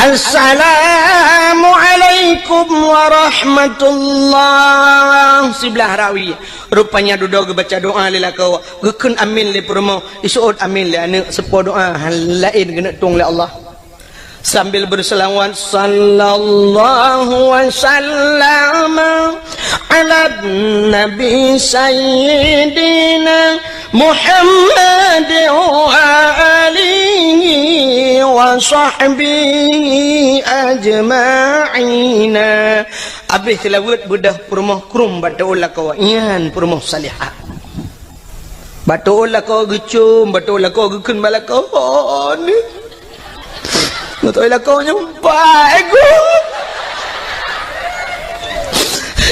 Assalamualaikum warahmatullah." Siblah rawi. Rupanya dudoe geubaca doa lé lakoe. Geukheun amin lé peurumoh. Iseuôt amin lé aneuk. Seupôt doa laén geuneuk tueng lé Allah. Sambil berselawat, "Sallallahu wa sallama ala nabi sayyidina Muhammad wa alihi wa sahbihi ajma'ina." Abéh seulaweuet beudôh peurumoh krueng bak teuôt lakoe, nyan peurumoh salihah. Bak teuôt lakoe geucôm, bak teuôt lakoe geukheun bak lakoe, "Oh, ni. Beutôi lakoe nyoe bai geuh.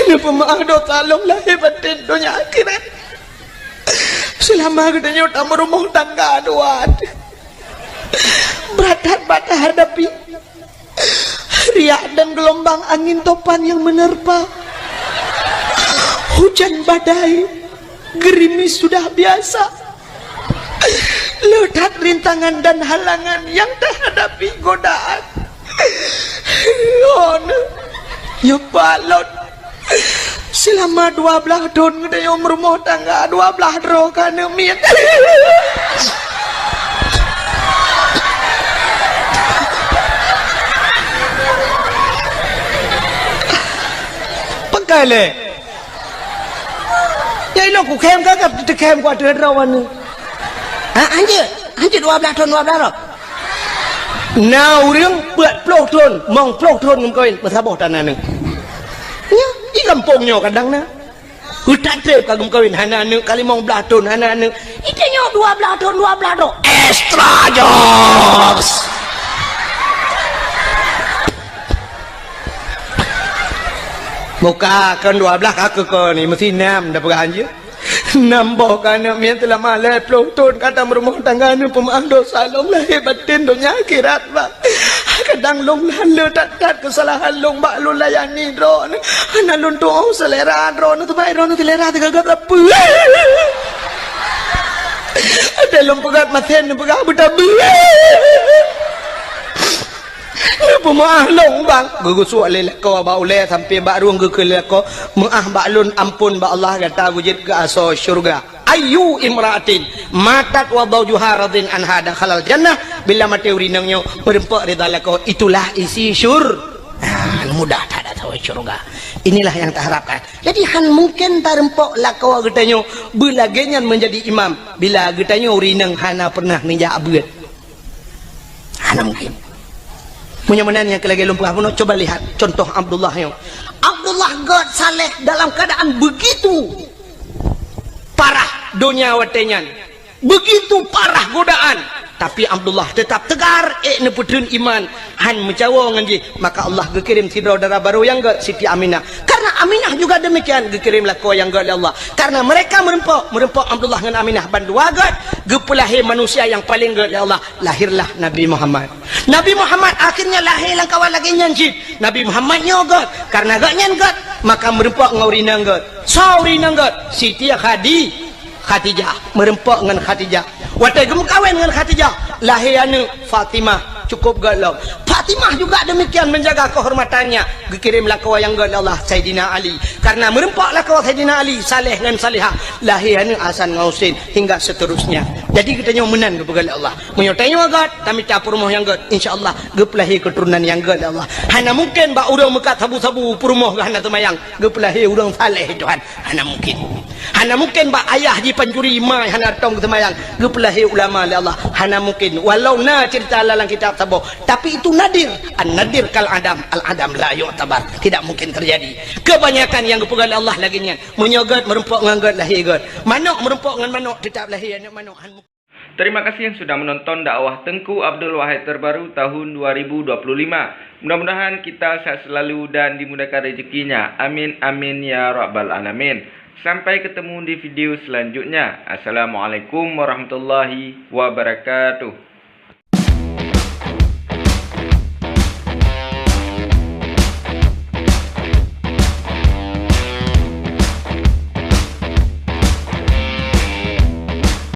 Neupeumaáh dosa lôn lahé batén donya akhirat. Seulama geutanyoe tameurumoh tangga dua, brat that bak tahadapi." Riak dan gelombang angin topan yang menerpa. Hujan badai, gerimis sudah biasa. Le that rintangan dan halangan yang tahadapi, godaan. Yon, ya balon. Seulama dua blaih thôn geutanyoe meurumoh tangga, dua blaih droe ka aneuk miet. Pakai lé. Ya, inoe kukhém ka, ka teukhém ku ateueh droe aneuk. Ah, hanjeuet, hanjeuet dua blaih thon, dua blaih droe. Na ureuëng peuet ploh thon, mong ploh thon geumeukawen, meusaboh tan na aneuk. Nyoe, di gampông nyoe kadang na. Utat treb ka geumeukawen, hana aneuk, ka limong blaih thon, hana aneuk. Di tanyoe dua blaih thon, dua blaih droe. Extra jokes. Muka kon dua blaih ka keu kon ni, meusi nam dah peugah hanjeuet. Nam boh ka aneuk miet teulama lhèe ploh thon ka tameurumoh tangga, aneuk peumeu'ah dosa lôn lahé batén donya akhirat, Bang. Kadang lôn hana that-that keusalahan lôn bak lôn layani droeneuh. Hana lôn tu'oh seulera droeneuh, teuma droeneuh seulera teuka gét rapeue. Ada lôn peugah masen neupeugah beutabeue. Neupeumeu'ah lôn, Bang. Geugeusuek lé lakoe bak ulèe sampoe bak rueng geukheun lé lakoe, "Meu'ah bak lôn, ampôn bak Allah, gata geujeuet keu asoe syeuruga." Ayyu imra'atin matat wa zaujuha radin anha dakhalal jannah. Bila maté ureuëng inong nyoe meurumpok ridha lakoe, itulah isi syur-, ah, mudah that asoe syeuruga. Inilah yang taharapkan. Jadi, han mungkin tarumpok lakoe geutanyoe beulagèe nyan meunjadi imam bila geutanyoe ureuëng inong hana pernah neujak beuet. Hana mungkin. Meunyoe meunan nyang keu lagèe lôn peugah bunoe, coba lihat contoh Abdullah nyoe. Abdullah gèt saleh dalam keadaan begitu parah donya watèe nyan. Begitu parah godaan. Tapi Abdullah tetap tegar, ék neupeutheun iman, han meucawo ngon jih. Maka Allah geukirém sidroe dara barô nyang gèt, Siti Aminah. Karena Aminah juga demikian, geukirém lakoe nyang gèt lé Allah. Karena mereka meurumpok, meurumpok Abdullah ngon Aminah bandua gèt, geupeulahé manusia nyang paleng gèt lé Allah. Lahirlah Nabi Muhammad. Nabi Muhammad akhirnya lahé lam kawan lagèe nyan cit. Nabi Muhammad nyoe gèt, karena gèt nyan gèt, maka meurumpok ngon ureuëng inong gèt. Soe ureuëng inong gèt? Siti Khadi-, Khadijah. Meurumpok ngon Khadijah. Watèe geumeukawen ngon Khadijah, lahé aneuk Fatimah, cukup gèt lom. Fatimah juga demikian menjaga kehormatannya. Geukirém lakoe nyang gèt lé Allah, Saidina Ali. Karena meurumpok lakoe Saidina Ali, saleh ngon salehah, lahé aneuk Hasan ngon Husein, hingga seterusnya. Jadi geutanyoe meunan geupeugah lé Allah. Meunyoe tanyoe gèt, tamita peurumoh nyang gèt, insya Allah geupeulahé keuturonan nyang gèt lé Allah. Hana mungkin bak ureuëng meukat sabu-sabu peurumoh geuh hana seumayang, geupeulahé ureuëng saleh Tuhan. Hana mungkin. Hana mungkin bak ayah jipancuri ma hana tom seumayang, geupeulahé ulama lé Allah. Hana mungkin. Walau na cerita lam kitab saboh, tapi itu nadir. An-nadir kal adam, al-adam la yu'tabar. Tidak mungkin terjadi. Kebanyakan nyang geupeugah lé Allah lagèe nyan. Meunyoe gèt meurumpok ngon gèt, lahé gèt. Manok meurumpok ngon manok, tetap lahé aneuk manok. Terima kasih yang sudah menonton dakwah Tengku Abdul Wahid terbaru tahun dua ribu dua puluh lima. Mudah-mudahan kita sehat selalu dan dimudahkan rezekinya. Amin, amin, ya rabbal alamin. Sampai ketemu di video selanjutnya. Assalamualaikum warahmatullahi wabarakatuh.